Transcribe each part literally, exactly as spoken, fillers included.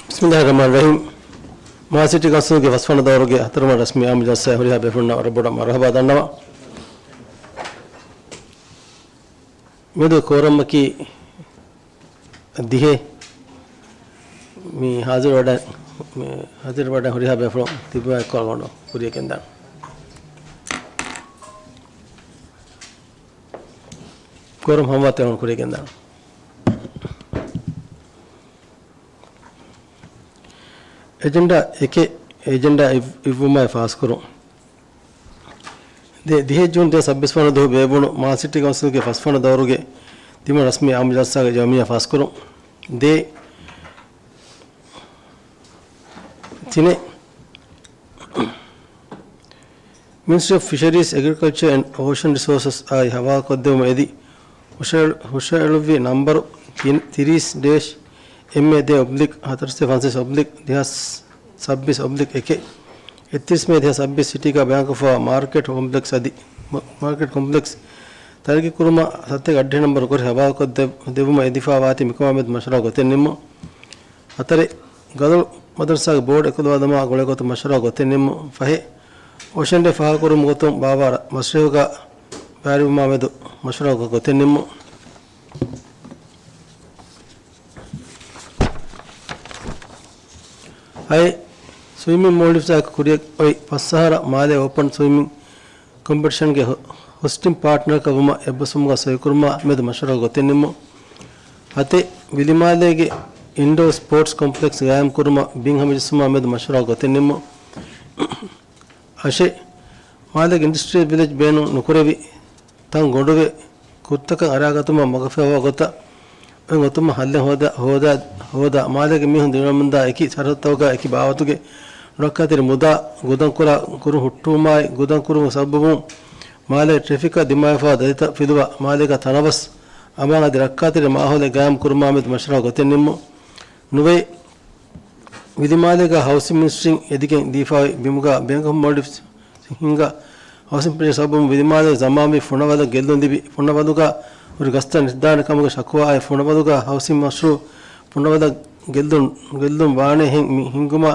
ބިސްމިއްލާހި ރަޙްމާނި ރަޙީމް. މާލެ ސިޓީ ކައުންސިލްގެ ފަސްވަނަ ދައުރުގެ ހަތަރުވަނަ ރަސްމީ އާއްމު ޖަލްސާއަށް ހުރިހާ ބޭފުޅުންނަށް ވަރަށް ބޮޑަށް މަރުޙަބާ ދަންނަވަން. މިއަދު ކޯރަމަކީ ދިހަ. މި ހާޒިރު ވަޑަ، މި ހާޒިރު ވަޑަ ހުރިހާ ބޭފުޅުން ތިބުމާ އެއްކޮށް އަޅުގަނޑު ކުރިޔަށް ގެންދާން. ކޯރަމް ހަމަވާތީ އަޅުގަނޑު ކުރިޔަށް ގެންދާން. އެޖެންޑާ އެކެއް، އެޖެންޑާ އިއް-، އިއްވުމާއި ފާސްކުރުން. ދެ، ދިހަ ޖޫން ދެހާސް ސައްބީސް ވަނަ ދުވަހު ބޭއްވުނު މާލެ ސިޓީ ކައުންސިލްގެ ފަސްވަނަ ދައުރުގެ ތިންވަނަ ރަސްމީ އާއްމު ޖަލްސާގެ ޔައުމިއްޔާ ފާސްކުރުން. ދެ، ތިނެއް، މިނިސްޓްރީ އޮފް ފިޝަރީޒް، އެގްރިކަލްޗަރ އެންޑް އޯޝަން ރިސޯސަސް އާއި ހަވާލުކޮށްދެވުމަށް އެދި، ހުށައެޅު-، ހުށައެޅުއްވި ނަންބަރު ތިރީސް ޑޭޝް އެމްއޭ ދެ އޮބްލިކް ހަތަރުސައްތަ ފަންސަވީސް އޮބްލިކް ދެހާސް ސައްބީސް އޮބްލިކް އެކެއް، އެއްތިރީސް މޭ ދެހާސް ސައްބީސް ސިޓީގަ ބޭންކް އޮފް މާރކެޓް ކޮމްޕްލެކްސް އަދި، މަ-، މާރކެޓް ކޮމްޕްލެކްސް ތަރައްގީ ކުރުމަށް ސަތޭކަ އަށްޑިހަ ނަންބަރު ކޮރި ހަވާލުކޮށް ދެ-، ދެވުމަށް އެދިފާ ވާތީ މިކަމާ މެދު މަޝްވަރާ ގޮތެއް ނިންމުން. ހަތަރެއް، ގަދަރު މަދަރުސާގެ ބޯޑް އެކުލަވާލުމާ ގުޅޭ ގޮތުން މަޝްވަރާ ގޮތެއް ނިންމުން. ފަހެއް، އޯޝަން ޑޭ ފާހަގަކުރުމުގެ ގޮތުން ބާވާ މަސްރަހުގަ ބައިވެރިވުމާ މެދު މަޝްވަރާ ގޮތެއް ނިންމުން. ހައެއް، ސްވިމިން މޯލްޑިވްސްއާއެކު ކުރިއަށް އޮތް ފަސް އަހަރަށް މާލޭ އޯޕަން ސްވިމިން ކޮމްޕިޓިޝަންގެ ހޮ-، ހޮސްޓިން ޕާޓްނަރަކަށް ވުމަށް އެއްބަސްވުމުގަ ސޮއިކުރުމާ މެދު މަޝްވަރާ ގޮތެއް ނިންމުން. ހަތެއް، ވިލިމާލޭގެ އިންޑޯ ސްޕޯޓްސް ކޮމްޕްލެކްސް ގާއިމް ކުރުމަށް ބިން ހަމަޖެއްސުމާ މެދު މަޝްވަރާ ގޮތެއް ނިންމުން. އަށެއް، މާލޭގެ އިންޑަސްޓްރިއަލް ވިލެޖް ބޭނުން ނުކުރެވި ތަން ގޮނޑުވެ، ކުށްތަކަށް އަރާގަތުމަށް މަގުފަހުވާ ގޮތަށް އޮތް އޮތުމަށް ހައްލެއް ހޯދާ، ހޯދާ، ހޯދާ، މާލޭގެ މީހުން ދިރިއުޅެމުންދާ އެކި ސަރަހައްދުތަކުގަ އެކި ބާވަތުގެ ރައްކާތެރި މުދާ ގުދަންކުރާ ކުރު ހުއްޓުވުމާއި، ގުދަންކުރުމުގެ ސަބަބުން މާލޭ ޓްރެފިކަށް ދިމާވެފަވާ ދަތިތައް ފިލުވާ، މާލޭގަ ތަނަވަސް އަމާން އަދި ރައްކާތެރި މާހައުލެއް ގާއިމް ކުރުމާ މެދު މަޝްވަރާ ގޮތެއް ނިންމުން. ނުވައެއް، ވިލިމާލޭގަ ހައުސިން މިނިސްޓްރީން އެދިގެން ދީފާވި ބިމުގަ ބޭންކް އޮފް މޯލްޑިވްސް ހިންގާ ހައުސިން ޕްރޮޖެކްޓް ސަބަބުން ވިލިމާލޭގެ ޒަމާންވީ ފުނަވަލަށް ގެއްލުން ލިބި، ފުނަވަލުގަ ހުރި ގަސްތައް ނެތިދާނެ ކަމުގެ ޝަކުވާއާއި، ފުނަވަލުގަ ހައުސިން މަޝްރޫއު ފުނަވަލަށް ގެއްލުން، ގެއްލުން ވާނޭހެން މި ހިންގުމާ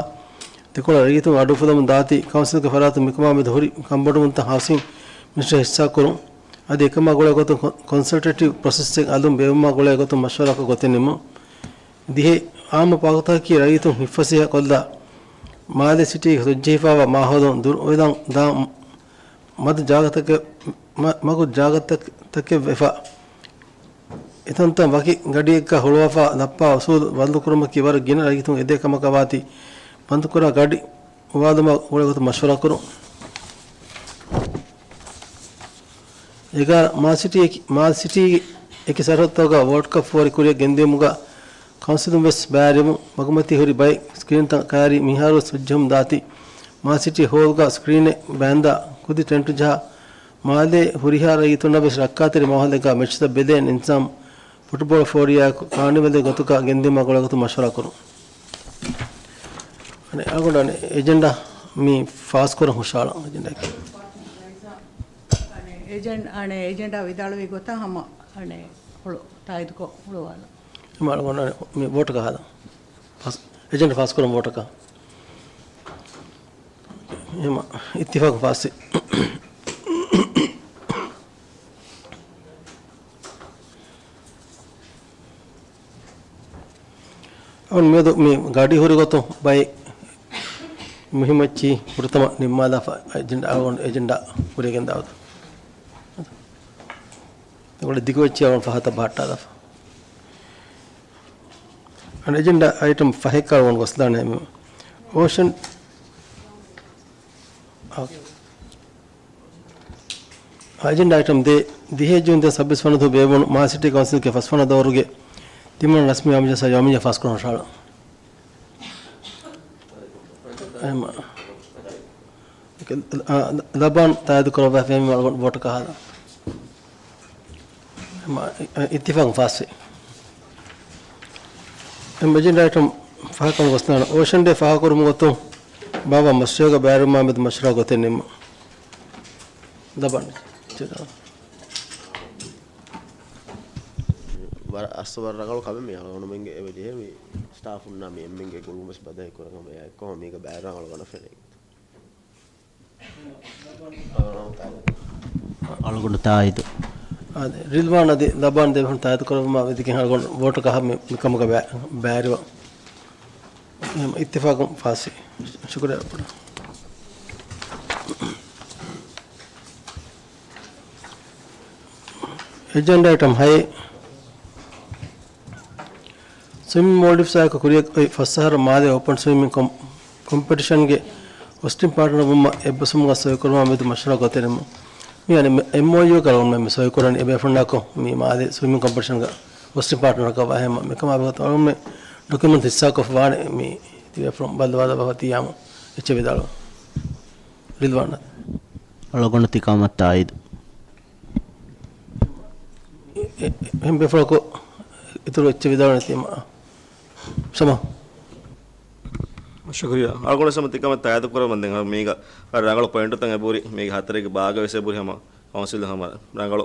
ދެކޮޅަށް ރައްޔިތުން އަޑުއުފުލަމުން ދާތީ، ކައުންސިލްގެ ފަރާތުން މިކަމާ މެދު ހުރި ކަންބޮޑުވުންތައް ހައުސިން މިނިސްޓްރީ ހިއްސާކުރުން އަދި އެކަމާ ގުޅޭ ގޮތުން ކޮ-، ކޮންސަލްޓޭޓިވް ޕްރޮސެސްއެއް އަލުން ބޭއްވުމާ ގުޅޭ ގޮތުން މަޝްވަރާކޮށް ގޮތެއް ނިންމުން. ދިހަ، އާއްމު ވާގޮތަކީ ރައްޔިތުން ހިތްފަސޭހަ ކޮށްލާ، މާލެ ސިޓީގެ ސޮއްޖެހިފާވާ މާހައުލުން ދުރު އޮތްލަން ދާ މަދު ޖާގަތަކެއް، މަ-، މަގު ޖާގަތަކެއް ވެފަ، އެތަންތަން ވަކި ގަޑިއެއްގަ ހުޅުވާފާ ލައްޕާ އުސޫލު ބަދަލުކުރުމަކީ ވަރަށް ގިނަ ރައްޔިތުން އެދޭ ކަމަކަށް ވާތީ، ބަންދުކުރާ ގަޑި އުވާލުމަށް ގުޅޭ ގޮތުން މަޝްވަރާ ކުރުން. އެގާރަ، މާލެ ސިޓީ އެކި، މާލެ ސިޓީ އެކި ސަރަހައްދުތަކުގަ ވޯލްޑް ކަޕް ފޯރި ކުރިއަށް ގެންދިޔުމުގަ ކައުންސިލުން ވެސް ބައިވެރިވުން މަގުމަތީ ހުރި ބައެއް ސްކްރީންތައް ކައިރި މިހާރު ވެސް ހުއްޖަހުން ދާތީ، މާލެ ސިޓީ ހޯލްގަ ސްކްރީނެއް ބާންދާ ކުދި ޓެންޓު ޖަހާ، މާލޭ ހުރިހާ ރައްޔިތުންނަށް ވެސް ރައްކާތެރި މާހައުލެއްގަ މެޗްތައް ބެލޭ ނިޒާމް ފުޓުބޯޅަ ފޯރިއާއެކު ކާނިވަލެއް ގޮތުގަ ގެންދިއުމާ ގުޅޭ ގޮތުން މަޝްވަރާ ކުރުން. އަނެއް އަޅުގަނޑު އަނެއް އެޖެންޑާ މި ފާސްކުރަން ހުށަހަޅަން އެޖެންޑާއެކީ. އަނެއް އެޖެން-، އަނެއް އެޖެންޑާ ވިދާޅުވި ގޮތަށް ހަމަ އަނެއް ހުޅު ތާއީދުކޮށް ހުޅުވާލަން. އެމަ އަޅުގަނޑު އަނެއް މި ވޯޓަކަށް ހާދަން. ފާސް-، އެޖެންޑާ ފާސްކުރަން ވޯޓަކަށް. އެމަ އިއްތިފާގު ފާސްވި. އަޅުގަނޑު މިއަދު މި ގަޑި ހުރި ގޮތުން ބައެއް މުހިއްމު އެއްޗިހި ފުރަތަމަ ނިންމާލާފަ އެޖެންޑާ، އަޅުގަނޑު އެޖެންޑާ ކުރިޔަށް ގެންދާ ގޮތަށް. އެގޮތަށް ދިގު އެއްޗިހި އަޅުގަނޑު ފަހަތަށް ބަހައްޓާލާފަ. އަނެއް އެޖެންޑާ އައިޓަމް ފަހެއް އަޅުގަނޑު ގޮސްލާނެ. އޯޝަން، އޯކޭ. އެޖެންޑާ އައިޓަމް ދެ، ދިހަ ޖޫން ދެހާސް ސައްބީސް ވަނަ ދުވަހު ބޭއްވުނު މާލެ ސިޓީ ކައުންސިލްގެ ފަސްވަނަ ދައުރުގެ ތިންވަނަ ރަސްމީ އާއްމު ޖަލްސާ ޔައުމިއްޔާ ފާސްކުރަން ހުށަހަޅަން. އެހެން، އާ، ލަ-، ލަބާން ތާއީދު ކުރައްވާފައި ވޯޓަކަށް ހާދަން. އެހެން، އިއްތިފާގުން ފާސްވި. އެހެން، އެޖެންޑާ އައިޓަމް ފަހަކަށް ގޮސްދާނަން. އޯޝަން ޑޭ ފާހަގަކުރުމުގެ ގޮތުން ބާވާ މަސްރަހުގަ ބައިވެރިވުމާ މެދު މަޝްވަރާ ގޮތެއް ނިންމުން. ލަބާން. އަ-، އަސްލު ވަރަށް ރަނގަޅު ކަމެއް މީ އަޅުގަނޑުމެންގެ އެބަޖެހޭ މި ސްޓާފުންނާ މި އެންމެންގެ ގުޅުން ވެސް ބަދަހި ކުރަން ހަމަ އެއާއެއްކޮށް މީގަ ބައި ރަނގަޅު ގަނެފަ ނޭނގެ. އަޅުގަނޑު ތާއީދު. އާދެ، ރިލްވާން އަދި ލަބާން ދެމީހުން ތާއީދު ކުރައްވުމާ ވެދިގެން އަޅުގަނޑު ވޯޓަކަށް މި، މިކަމުގަ ބައި، ބައިވެރިވަން. އެހެން އިއްތިފާޤުން ފާސްވި. ޝުކުރިއްޔާ ވަރަށް. އެޖެންޑާ އައިޓަމް ހައެއް. ސްވިމިން މޯލްޑިވްސްއާއެކު ކުރިއަށް އޮތް ފަސް އަހަރު މާލޭ އޯޕަން ސްވިމިން ކޮމް-، ކޮމްޕިޓިޝަންގެ ހޮސްޓިން ޕާޓްނަރ ވުމަށް އެއްބަސްވުމުގަ ސޮއިކުރުމާ މެދު މަޝްވަރާ ގޮތެއް ނިމުން. މި އަނެއް އެމްއޯޔޫގަ އަޅުގަނޑުމެން މި ސޮއިކުރަނީ އެބޭފުޅުންނާއެކު މި މާލޭ ސްވިމިން ކޮމްޕިޓިޝަންގަ ހޮސްޓިން ޕާޓްނަރަކަށް ވާހެމަ މިކަމާ ބެހޭގޮތަށް އަޅުގަނޑުމެން ޑޮކިއުމެންޓް ހިއްސާކޮށްފަވާނެ މި ތިބޭފުޅުން ބައްލަވާލައްވާފަ ތިޔާމު އެއްޗެއް ވިދާޅުވަން. ރިލްވާން. އަޅުގަނޑު ތިކަމަށް ތާއީދު. އެ-، އެ-، އެހެން ބޭފުޅަކު އިތުރު އެއްޗެއް ވިދާޅުވަން ތިޔަމަ. ސަމާ. ޝުކުރިއްޔާ. އަޅުގަނޑު ސަމަ ތިކަމަށް ތާއީދު ކުރަމުން ދެން މީގަ ރަނގަޅު ޕޮއިންޓުތައް އެބުރި މީގެ ހަތަރެއްގެ ބާގަ ވެސް އެބުރި ހަމަ ކައުންސިލް ހަމަ ރަނގަޅު،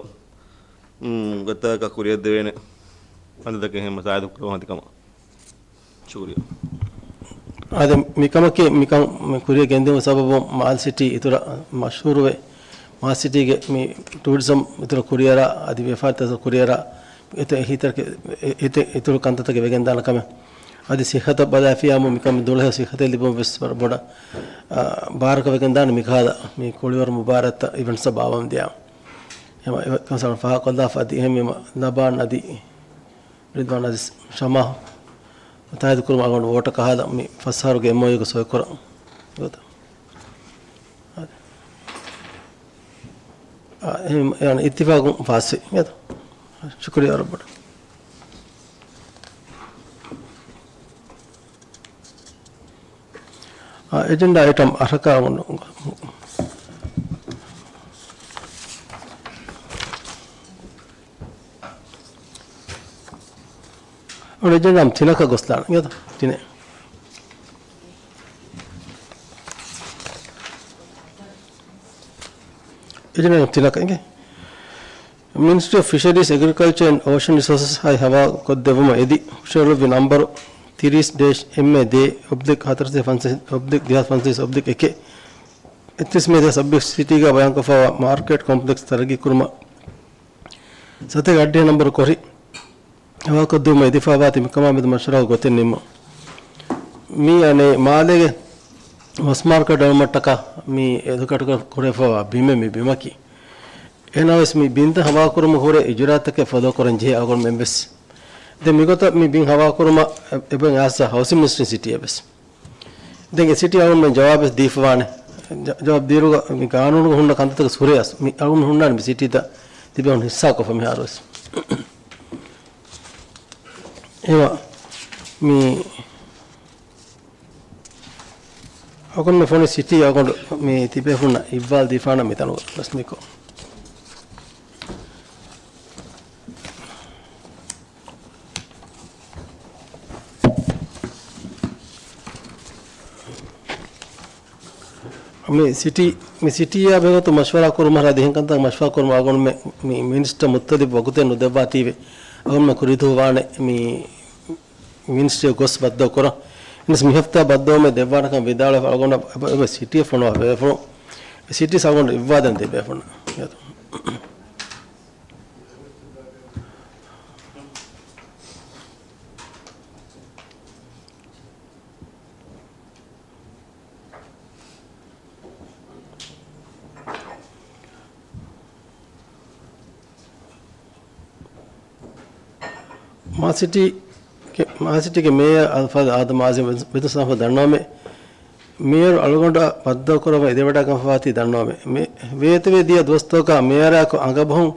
މް، ގޮތަކަށް ކުރިއަށް ދެވޭނެ ކަންތައްތަކެއް ހަމަ ތާއީދު ކުރަމުން ތިކަމަށް. ޝުކުރިއްޔާ. އާދެ، މިކަމަކީ މިކަން މި ކުރިއަށް ގެންދިއުމުގެ ސަބަބުން މާލެ ސިޓީ އިތުރަށް މަޝްހޫރުވެ، މާލެ ސިޓީގެ މި ޓޫރިޒަމް އިތުރަށް ކުރިއަރާ، އަދި ވިޔަފާރިތައް ކުރިއަރާ، އެތައް އެހީތަކެއް، އެ-، އެތައް އިތުރު ކަންތައްތަކެއް ވެގެންދާނެ ކަމެއް. އަދި ސިއްހަތަށް ބަލާފިޔާމު މިކަމެއް ދުޅަހެޔޮ ސިއްހަތެއް ލިބުން ވެސް ވަރަށް ބޮޑަށް، އާ، ބާރަކަށް ވެގެންދާނެ މިކަހަލަ މި ކުޅިވަރު މުބާރާތްތައް އިވެންޓްސްއަށް ބާވަމުން ދިޔާ. އެމަ، އެ-، ކަންސަލް ފާހަގަކޮށްލާފަ އަދި އެހެންވީމަ ލަބާން އަދި ރިދްވާން އަދި ޝަމާ ތާއީދު ކުރުމަށް އަޅުގަނޑު ވޯޓަށް ކަހާލަ މި ފަސް އަހަރުގެ އެމްއޯޔޫގަ ސޮއިކުރަން. އާ، އެހެން އިއްތިފާޤުން ފާސްވި. ޝުކުރިއްޔާ ވަރަށް ބޮޑަށް. އާ، އެޖެންޑާ އައިޓަމް އަށަކަށް އަޅުގަނޑު އެޖެންޑާ ތިނަކަށް ގޮސްލާނަން އިނގޭތަ؟ ތިނެއް. އެޖެންޑާ ތިނަކަށް އިނގޭ. މިނިސްޓްރީ އޮފް ފިޝަރީޒް، އެގްރިކަލްޗަރ އެންޑް އޯޝަން ރިސޯސަސް އާއި ހަވާލުކޮށްދެއްވުމަށް އެދި، ހުށަހެޅުއްވި ނަންބަރު ތިރީސް ޑޭޝް އެމްއޭ ދޭ އޮބްލިކް ހަތަރުސައް ފަންސައް އޮބްލިކް ދެހާސް ފަންސައް އޮބްލިކް އެކެއް، އެއްތިރީސް މޭ ދެހާސް ސައްބީސް ސިޓީގަ ބަޔާންކޮށްފައިވާ މާރކެޓް ކޮމްޕްލެކްސް ތަރައްގީ ކުރުމަށް ސަތޭކަ އަށްޑިހަ ނަންބަރު ކޮށް ހަވާލުކޮށްދިއުމަށް އެދިފައިވާތީ މިކަމާމެދު މަޝްވަރާ ގޮތެއް ނިންމުން. މީ އަނެއް މާލޭގެ މަސް މާރކެޓް އަޅުމަށްޓަކާ މީ އެދުކަޓުކޮށް ކުރެވިފައިވާ ބިމެއް މި ބިމަކީ. އެހެނަސް މި ބިންތައް ހަވާލުކުރުމަށް ހުރެ އިޖުރާއަތްތަކެއް ފޮލޯ ކުރަން ޖެހޭ އަޅުގަނޑުމެން ވެސް. ދެން މިގޮތަށް މި ބިން ހަވާލުކުރުމަށް އެ-، އެބަ އައިސް ހައުސިން މިނިސްޓްރީން ސިޓީއަށް ވެސް. ދެން އެ ސިޓީ އަޅުގަނޑުމެން ޖަވާބެއް ދީފަވާނެ. ޖަ-، ޖަވާބު ދިޔުމުގަ މި ގާނޫނުގަ ހުންނަ ކަންތައްތަކަށް ހުރެ އަސް މި އަޅުގަނޑު ހުންނާނެ މި ސިޓީތައް ތިބޭފުޅުން ހިއްސާކޮށްފަ މިހާރުވެސް. އެވަ މި އަޅުގަނޑު ފޮނި ސިޓީ އަޅުގަނޑު މި ތިބޭފުންނަށް އިއްވާލު ދީފާނަން މިތަނުގަ ރަސްމީކޮށް. މި ސިޓީ، މި ސިޓީއާ ބެހޭގޮތުން މަޝްވަރާ ކުރުމަށް ހަރާ ދިހަން ކަންތައް މަޝްވަރާ ކުރުމަށް އަޅުގަނޑުމެން މި މިނިސްޓަރ މުއްތަލިބް ވަގުތެއް ނުދެއްވާތީވެ އަޅުގަނޑުމެން ކުރިދުވާނެ މި މިނިސްޓްރީއަށް ގޮސް ބައްދަލު ކުރަން. އެހެނަސް މި ހަފްތާ ބައްދަލުވުމެއް ދެއްވާނެކަން ވިދާޅުވެފަ އަޅުގަނޑަށް އެބަ، އެބަ ސިޓީއަށް ފޮނުވާ ބޭފުޅުން، އެ ސިޓީ އަޅުގަނޑު އިއްވާލަން ދެ ބޭފުޅުން. މާލެ ސިޓީގެ، މާލެ ސިޓީގެ މޭޔަރ އަލްފާޟިލް އާދަމް އާޒިމް ވެދުން ސަލާމަތް ދަންނަވަމެ، މޭޔަރު އަޅުގަނޑަށް ބައްދަލުކުރަމަށް އެދެވަޑައިގަންފަވާތީ ދަންނަވަމެ، މި ވޭތުވެ ދިޔަ ދުވަސްތަކަކާ މޭޔަރާއެކު އަނގަބަހުން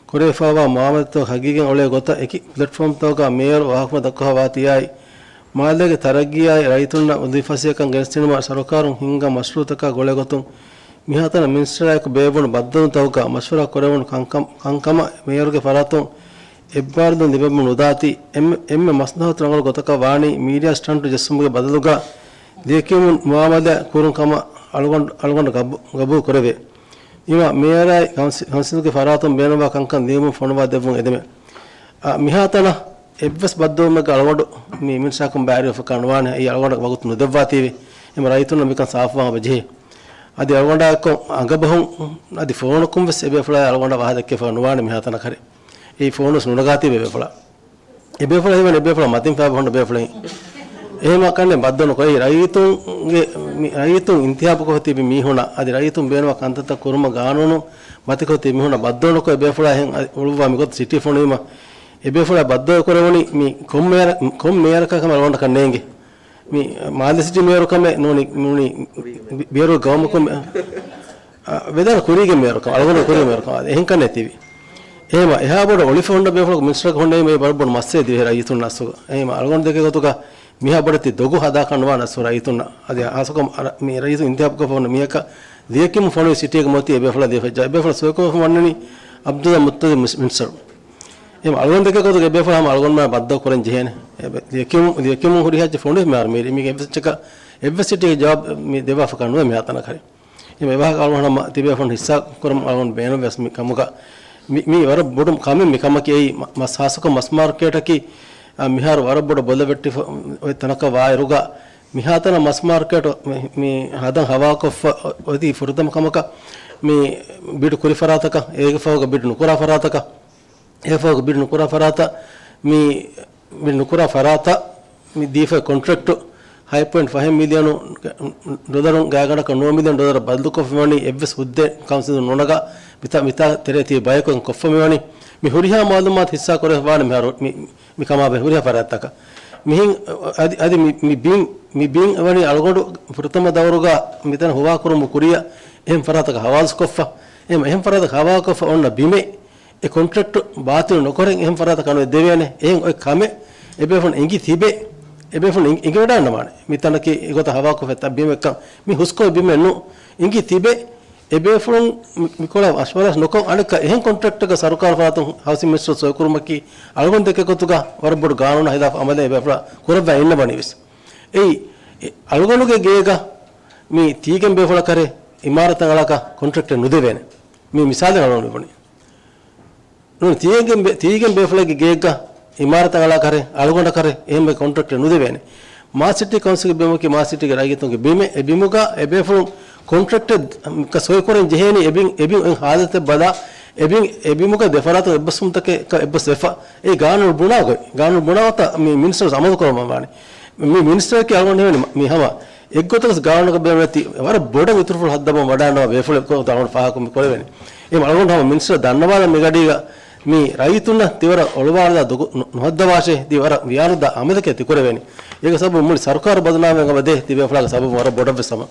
ކުރެވިފައިވާ މުއާމަލާތްތައް ހަގީގަތް އުޅޭ ގޮތަށް އެކި ޕްލެޓްފޯމްތަކަކާ މޭޔަރު ވާހަކަ ދައްކަވާތީއާއި، މާލޭގެ ތަރައްގީއާއި ރައްޔިތުންނަށް ވަޒީފާ ސިޔަކަން ގެނެސްދިނުމަށް ސަރުކާރުން ހިންގާ މަޝްރޫއުތަކާ ގުޅޭގޮތުން މިހާތަނަށް މިނިސްޓަރާއެކު ބޭއްވުނު ބައްދަލުތަކުގަ މަޝްވަރާ ކުރެވުނު ކަންކަމަށް މޭޔަރުގެ ފަރާތުން އެއްބާރުލުން ލިބެމުން ނުދާތީ، އެންމެ، އެންމެ މަސްލަހަތު ރަނގަޅު ގޮތަކަށް ވާނީ މީޑިއާ ސްޓަންޓު ޖެއްސުމުގެ ބަދަލުގަ ލިޔެކިޔުމުން މުއާމަލާތް ކުރުން ކަމަށް އަޅުގަނޑު، އަޅުގަނޑު ގަބޫ، ގަބޫލު ކުރެވޭ. އިމާ މޭޔަރާއި ކައުންސި-، ކައުންސިލުގެ ފަރާތުން ބޭނުންވާ ކަންކަން ލިޔުމުން ފޮނުވާ ދެއްވުން އެދެމެ. އާ، މިހާތަނަށް އެއްވެސް ބައްދަލުވުމެއްގަ އަޅުގަނޑު މި މިނިސްޓާކުން ބައިވެރިވެފަ ނުވާނެ. އެއީ އަޅުގަނޑަށް ވަގުތު ނުދެއްވާތީވެ. އެހެން ރައްޔިތުންނަށް މިކަން ސާފުވާން އެބަޖެހޭ. އަދި އަޅުގަނޑާއެކު އަނގަބަހުން އަދި ފޯނަކުން ވެސް އެބޭފުޅާ އަޅުގަނޑަށް ވާހަކަ ދެއްކެފަ ނުވާނެ މިހާތަނަށް ކަރެ. އެއީ ފޯނުވެސް ނުނަގާތީވެ އެބޭފުޅާ. އެބޭފުޅާ ހީވަނީ އެބޭފުޅާ މަތިން ފައިބަ ހުންނަ ބޭފުޅެއް. އެހެމަ ކަންނެ ބައްދަލު ނުކޮށް ރައްޔިތުންގެ، މި ރައްޔިތުން އިންތިހާބުކޮށް ތިބި މީހުންނަށް އަދި ރައްޔިތުން ބޭނުމަށް ކަންތައްތައް ކުރުމަށް ގާނޫނު މަތިކޮށް ތިބި މީހުންނަށް ބައްދަލު ނުކޮށް އެބޭފުޅާ އެހެން އުޅުއްވާ މިގޮތަށް ސިޓީ ފޮނުވީމަ އެބޭފުޅާ ބައްދަލު ކުރެވުނީ މި ކޮން މޭޔަރ، ކޮން މޭޔަރަކާ ކަމެއް އަޅުގަނޑަކަށް ނޭނގެ. މި މާލެ ސިޓީ މޭޔަރު ކަމެއް ނޫނީ، ނޫނީ ބި-، ބިޔަރު ގައުމަކުން މެ-، އަ، ވެދާނެ ކުރީގެ މޭޔަރު ކަމެއް، އަޅުގަނޑު ކުރީގެ މޭޔަރު ކަމެއް. އެހެން ކަންނޭ ތިބި. އެހެމަ އެހާ ބޮޑަށް އޮޅިފަ ހުންނަ ބޭފުޅަކު މިނިސްޓަރަކަށް ހުންނެވީމަ އެ ވަރަށް ބޮޑު މައްސަލައެއް ދިވެހި ރައްޔިތުންނަށް އަސްލުގަ. އެހެމަ އަޅުގަނޑު ދެކޭ ގޮތުގަ މިހާ ބޮޑެތި ދޮގު ހަދާކަށް ނުވާނެ އަސްލު ރައްޔިތުންނަށް. އަދި ހާއްސަކޮށް އަރަ-، މި ރައްޔިތުން އިންތިހާބުކޮށްފަ ހުންނަ މީހަކަށް ލިޔެކިޔުމުން ފޮނުވި ސިޓީގެ މަތީ އެބޭފުޅާ ލިޔެފައްޖާ. އެބޭފުޅާ ސޮއިކޮށްފަ ވަންނަނީ އަބްދުﷲ މުއްތަލިބް މި-، މިނިސްޓަރު. އެހެމަ އަޅުގަނޑު ދެކޭ ގޮތުގަ އެބޭފުޅާ ހަމަ އަޅުގަނޑުމެން ބައްދަލު ކުރަން ޖެހޭނެ. އެ ލިޔެކިޔުމު-، ލިޔެކިޔުމުން ހުރިހާ އެއްޗެއް ފޮނުވި މިހާރު މީރި. މީގެ އެއްވެސް އެއްޗަކަށް، އެއްވެސް ސިޓީގެ ޖަވާބު މި ދެއްވާފަކަށް ނުވޭ މިހާތަނަށް ކަރެ. އެހެމަ އެވާހަކަ އަޅުގަނޑު ހަމަ ތިބޭފުޅުން ހިއްސާ ކުރަމުން އަޅުގަނޑު ބޭނުންވެސް މި ކަމުގަ. މި، މީ ވަރަށް ބޮޑު ކަމެއް މި ކަމަކީ. އެއީ މަ-، މަސް ހާއްސަކޮށް މަސް މާރުކޭޓަކީ، އާ، މިހާރު ވަރަށް ބޮޑަށް ބޮލަށް ވެއްޓިފަ އޮތް ތަނަކަށް ވާއިރުގަ، މިހާތަނަށް މަސް މާރުކޭޓު މި، މި ހަދަން ހަވާކޮށްފަ އޮތީ ފުރަތަމަ ކަމަކަށް މި ބިޑް ކުރި ފަރާތަކަށް، އޭގެ ފަހުގަ ބިޑް ނުކުރާ ފަރާތަކަށް، އެފަހުގަ ބިޑް ނުކުރާ ފަރާތަށް، މި ބިޑް ނުކުރާ ފަރާތަށް މި ދީފައި ކޮންޓްރެކްޓު ހަތް ޕޮއިންޓް ފަހެއް މިލިއަނު ޑޮލަރުން ގާތްގަނޑަކަށް ނުވަ މިލިއަން ޑޮލަރަށް ބަދަލުކޮށްފަ ވަނީ އެއްވެސް ހުއްދައެއް ކައުންސިލުން ނުނަގާ މިތާ، މިތާ ތެރޭ ތިބި ބަޔަކު ކޮށްފަ މިވަނީ. މި ހުރިހާ މައުލޫމާތު ހިއްސާ ކުރެވިފަ ވާނެ މިހާރު މި، މި ކަމާ ބެހޭ ހުރިހާ ފަރާތްތަކަށް. މިހިން އަދި، އަދި މި، މި ބިން، މި ބިން ވަނީ އަޅުގަނޑު ފުރަތަމަ ދައުރުގަ މިތަނަށް ހުވާކުރުމުގެ ކުރިއަށް އެހެން ފަރާތަކަށް ހަވާލުކޮށްފަ، އެހެން، އެހެން ފަރާތަކަށް ހަވާލުކޮށްފަ އޮންނަ ބިމެއް އެ ކޮންޓްރެކްޓު ބާތިލް ނުކުރެން އެހެން ފަރާތަކަށް އަންނަ ދެވޭނެ. އެހެން އޮތް ކަމެއް އެބޭފުޅުން އެނގި ތިބެ، އެބޭފުޅުން އެނގި، އެނގިވަޑައިގަންނަވާނެ. މިތަނަކީ އެގޮތަށް ހަވާކޮށްފަ އޮތް ބިމެއްކަން، މި ހުސްކޮށް ބިމެއް ނޫން. އެނގި ތިބެ، އެބޭފުޅުން މި، މިކޮޅަށް މަޝްވަރާ ނުކޮށް، އަނެއްކާ އެހެން ކޮންޓްރެކްޓަކަށް ސަރުކާރު ފަރާތުން ހައުސިން މިނިސްޓަރު ސޮއިކުރުމަކީ އަޅުގަނޑު ދެކޭ ގޮތުގަ ވަރަށް ބޮޑު ގާނޫނާ ހިލާފު އަމަލެއް އެބޭފުޅާ ކުރައްވައި އިންނަވަނީ ވެސް. އެއީ، އެ އަޅުގަނޑުގެ ގޭގަ މި ތީގެން ބޭފުޅަކަށް ކަރެ އިމާރަތަށް އަޅާކަށް ކޮންޓްރެކްޓެއް ނުދެވޭނެ. މި މިސާލެއް އަޅުގަނޑު މި ބުނީ. ނޫނީ ތީގެން ބޭ-، ތީގެން ބޭފުޅެއްގެ ގޭގަ އިމާރަތަށް އަޅާ ކަރެ، އަޅުގަނޑަށް ކަރެ، އެހެން ކޮންޓްރެކްޓެއް ނުދެވޭނެ. މާލެ ސިޓީ ކައުންސިލްގެ ބިމަކީ މާލެ ސިޓީގެ ރައްޔިތުންގެ ބިމެއް، އެ ބިމުގަ އެބޭފުޅުން ކޮންޓްރެކްޓެއް ސޮއިކުރަން ޖެހޭނީ އެބިން، އެބިން އޮތް ހާލަތެއް ބަލާ، އެބިން، އެބިމުގަ ދެފަރާތުން އެއްބަސްވުމުތަކެއް އެއްބަސް ވެފަ. އެ ގާނޫނު ބުނާ ގޮތް، ގާނޫނު ބުނާ ގޮތަށް މި މިނިސްޓަރު އަމަލު ކުރަމުން ވާނެ. މި މިނިސްޓަރަކީ އަޅުގަނޑު ހެވެނީ މި ހަމަ އެއްގޮތަކަސް ގާނޫނަކަށް ބޭނުންވެތި ވަރަށް ބޮޑަށް އިތުރުފުޅު ހައްދަވަން ވަޑާންނަވާ ބޭފުޅެއް ކޮށް އަޅުގަނޑު ފާހަގަކޮށް މި ކުރެވެނީ. އެހެން އަޅުގަނޑު ހަމަ މިނިސްޓަރަށް ދަންނަވާލަން މިގަޑީގަ މި ރައްޔިތުންނަށް ތިވަރަށް އޮޅުވާލާ ދޮގު ނު-، ނުހައްދަވާށޭ، ތިވަރަށް ވިޔާނުދާ އަމަލެކޭ ތިކުރެވެނީ. އޭގެ ސަބަބުން މުޅި ސަރުކާރު ބަދުނާމެ އަބަދޭ ތިބޭފުޅާގެ ސަބަބުން ވަރަށް ބޮޑަށްވެސް ހަމަ.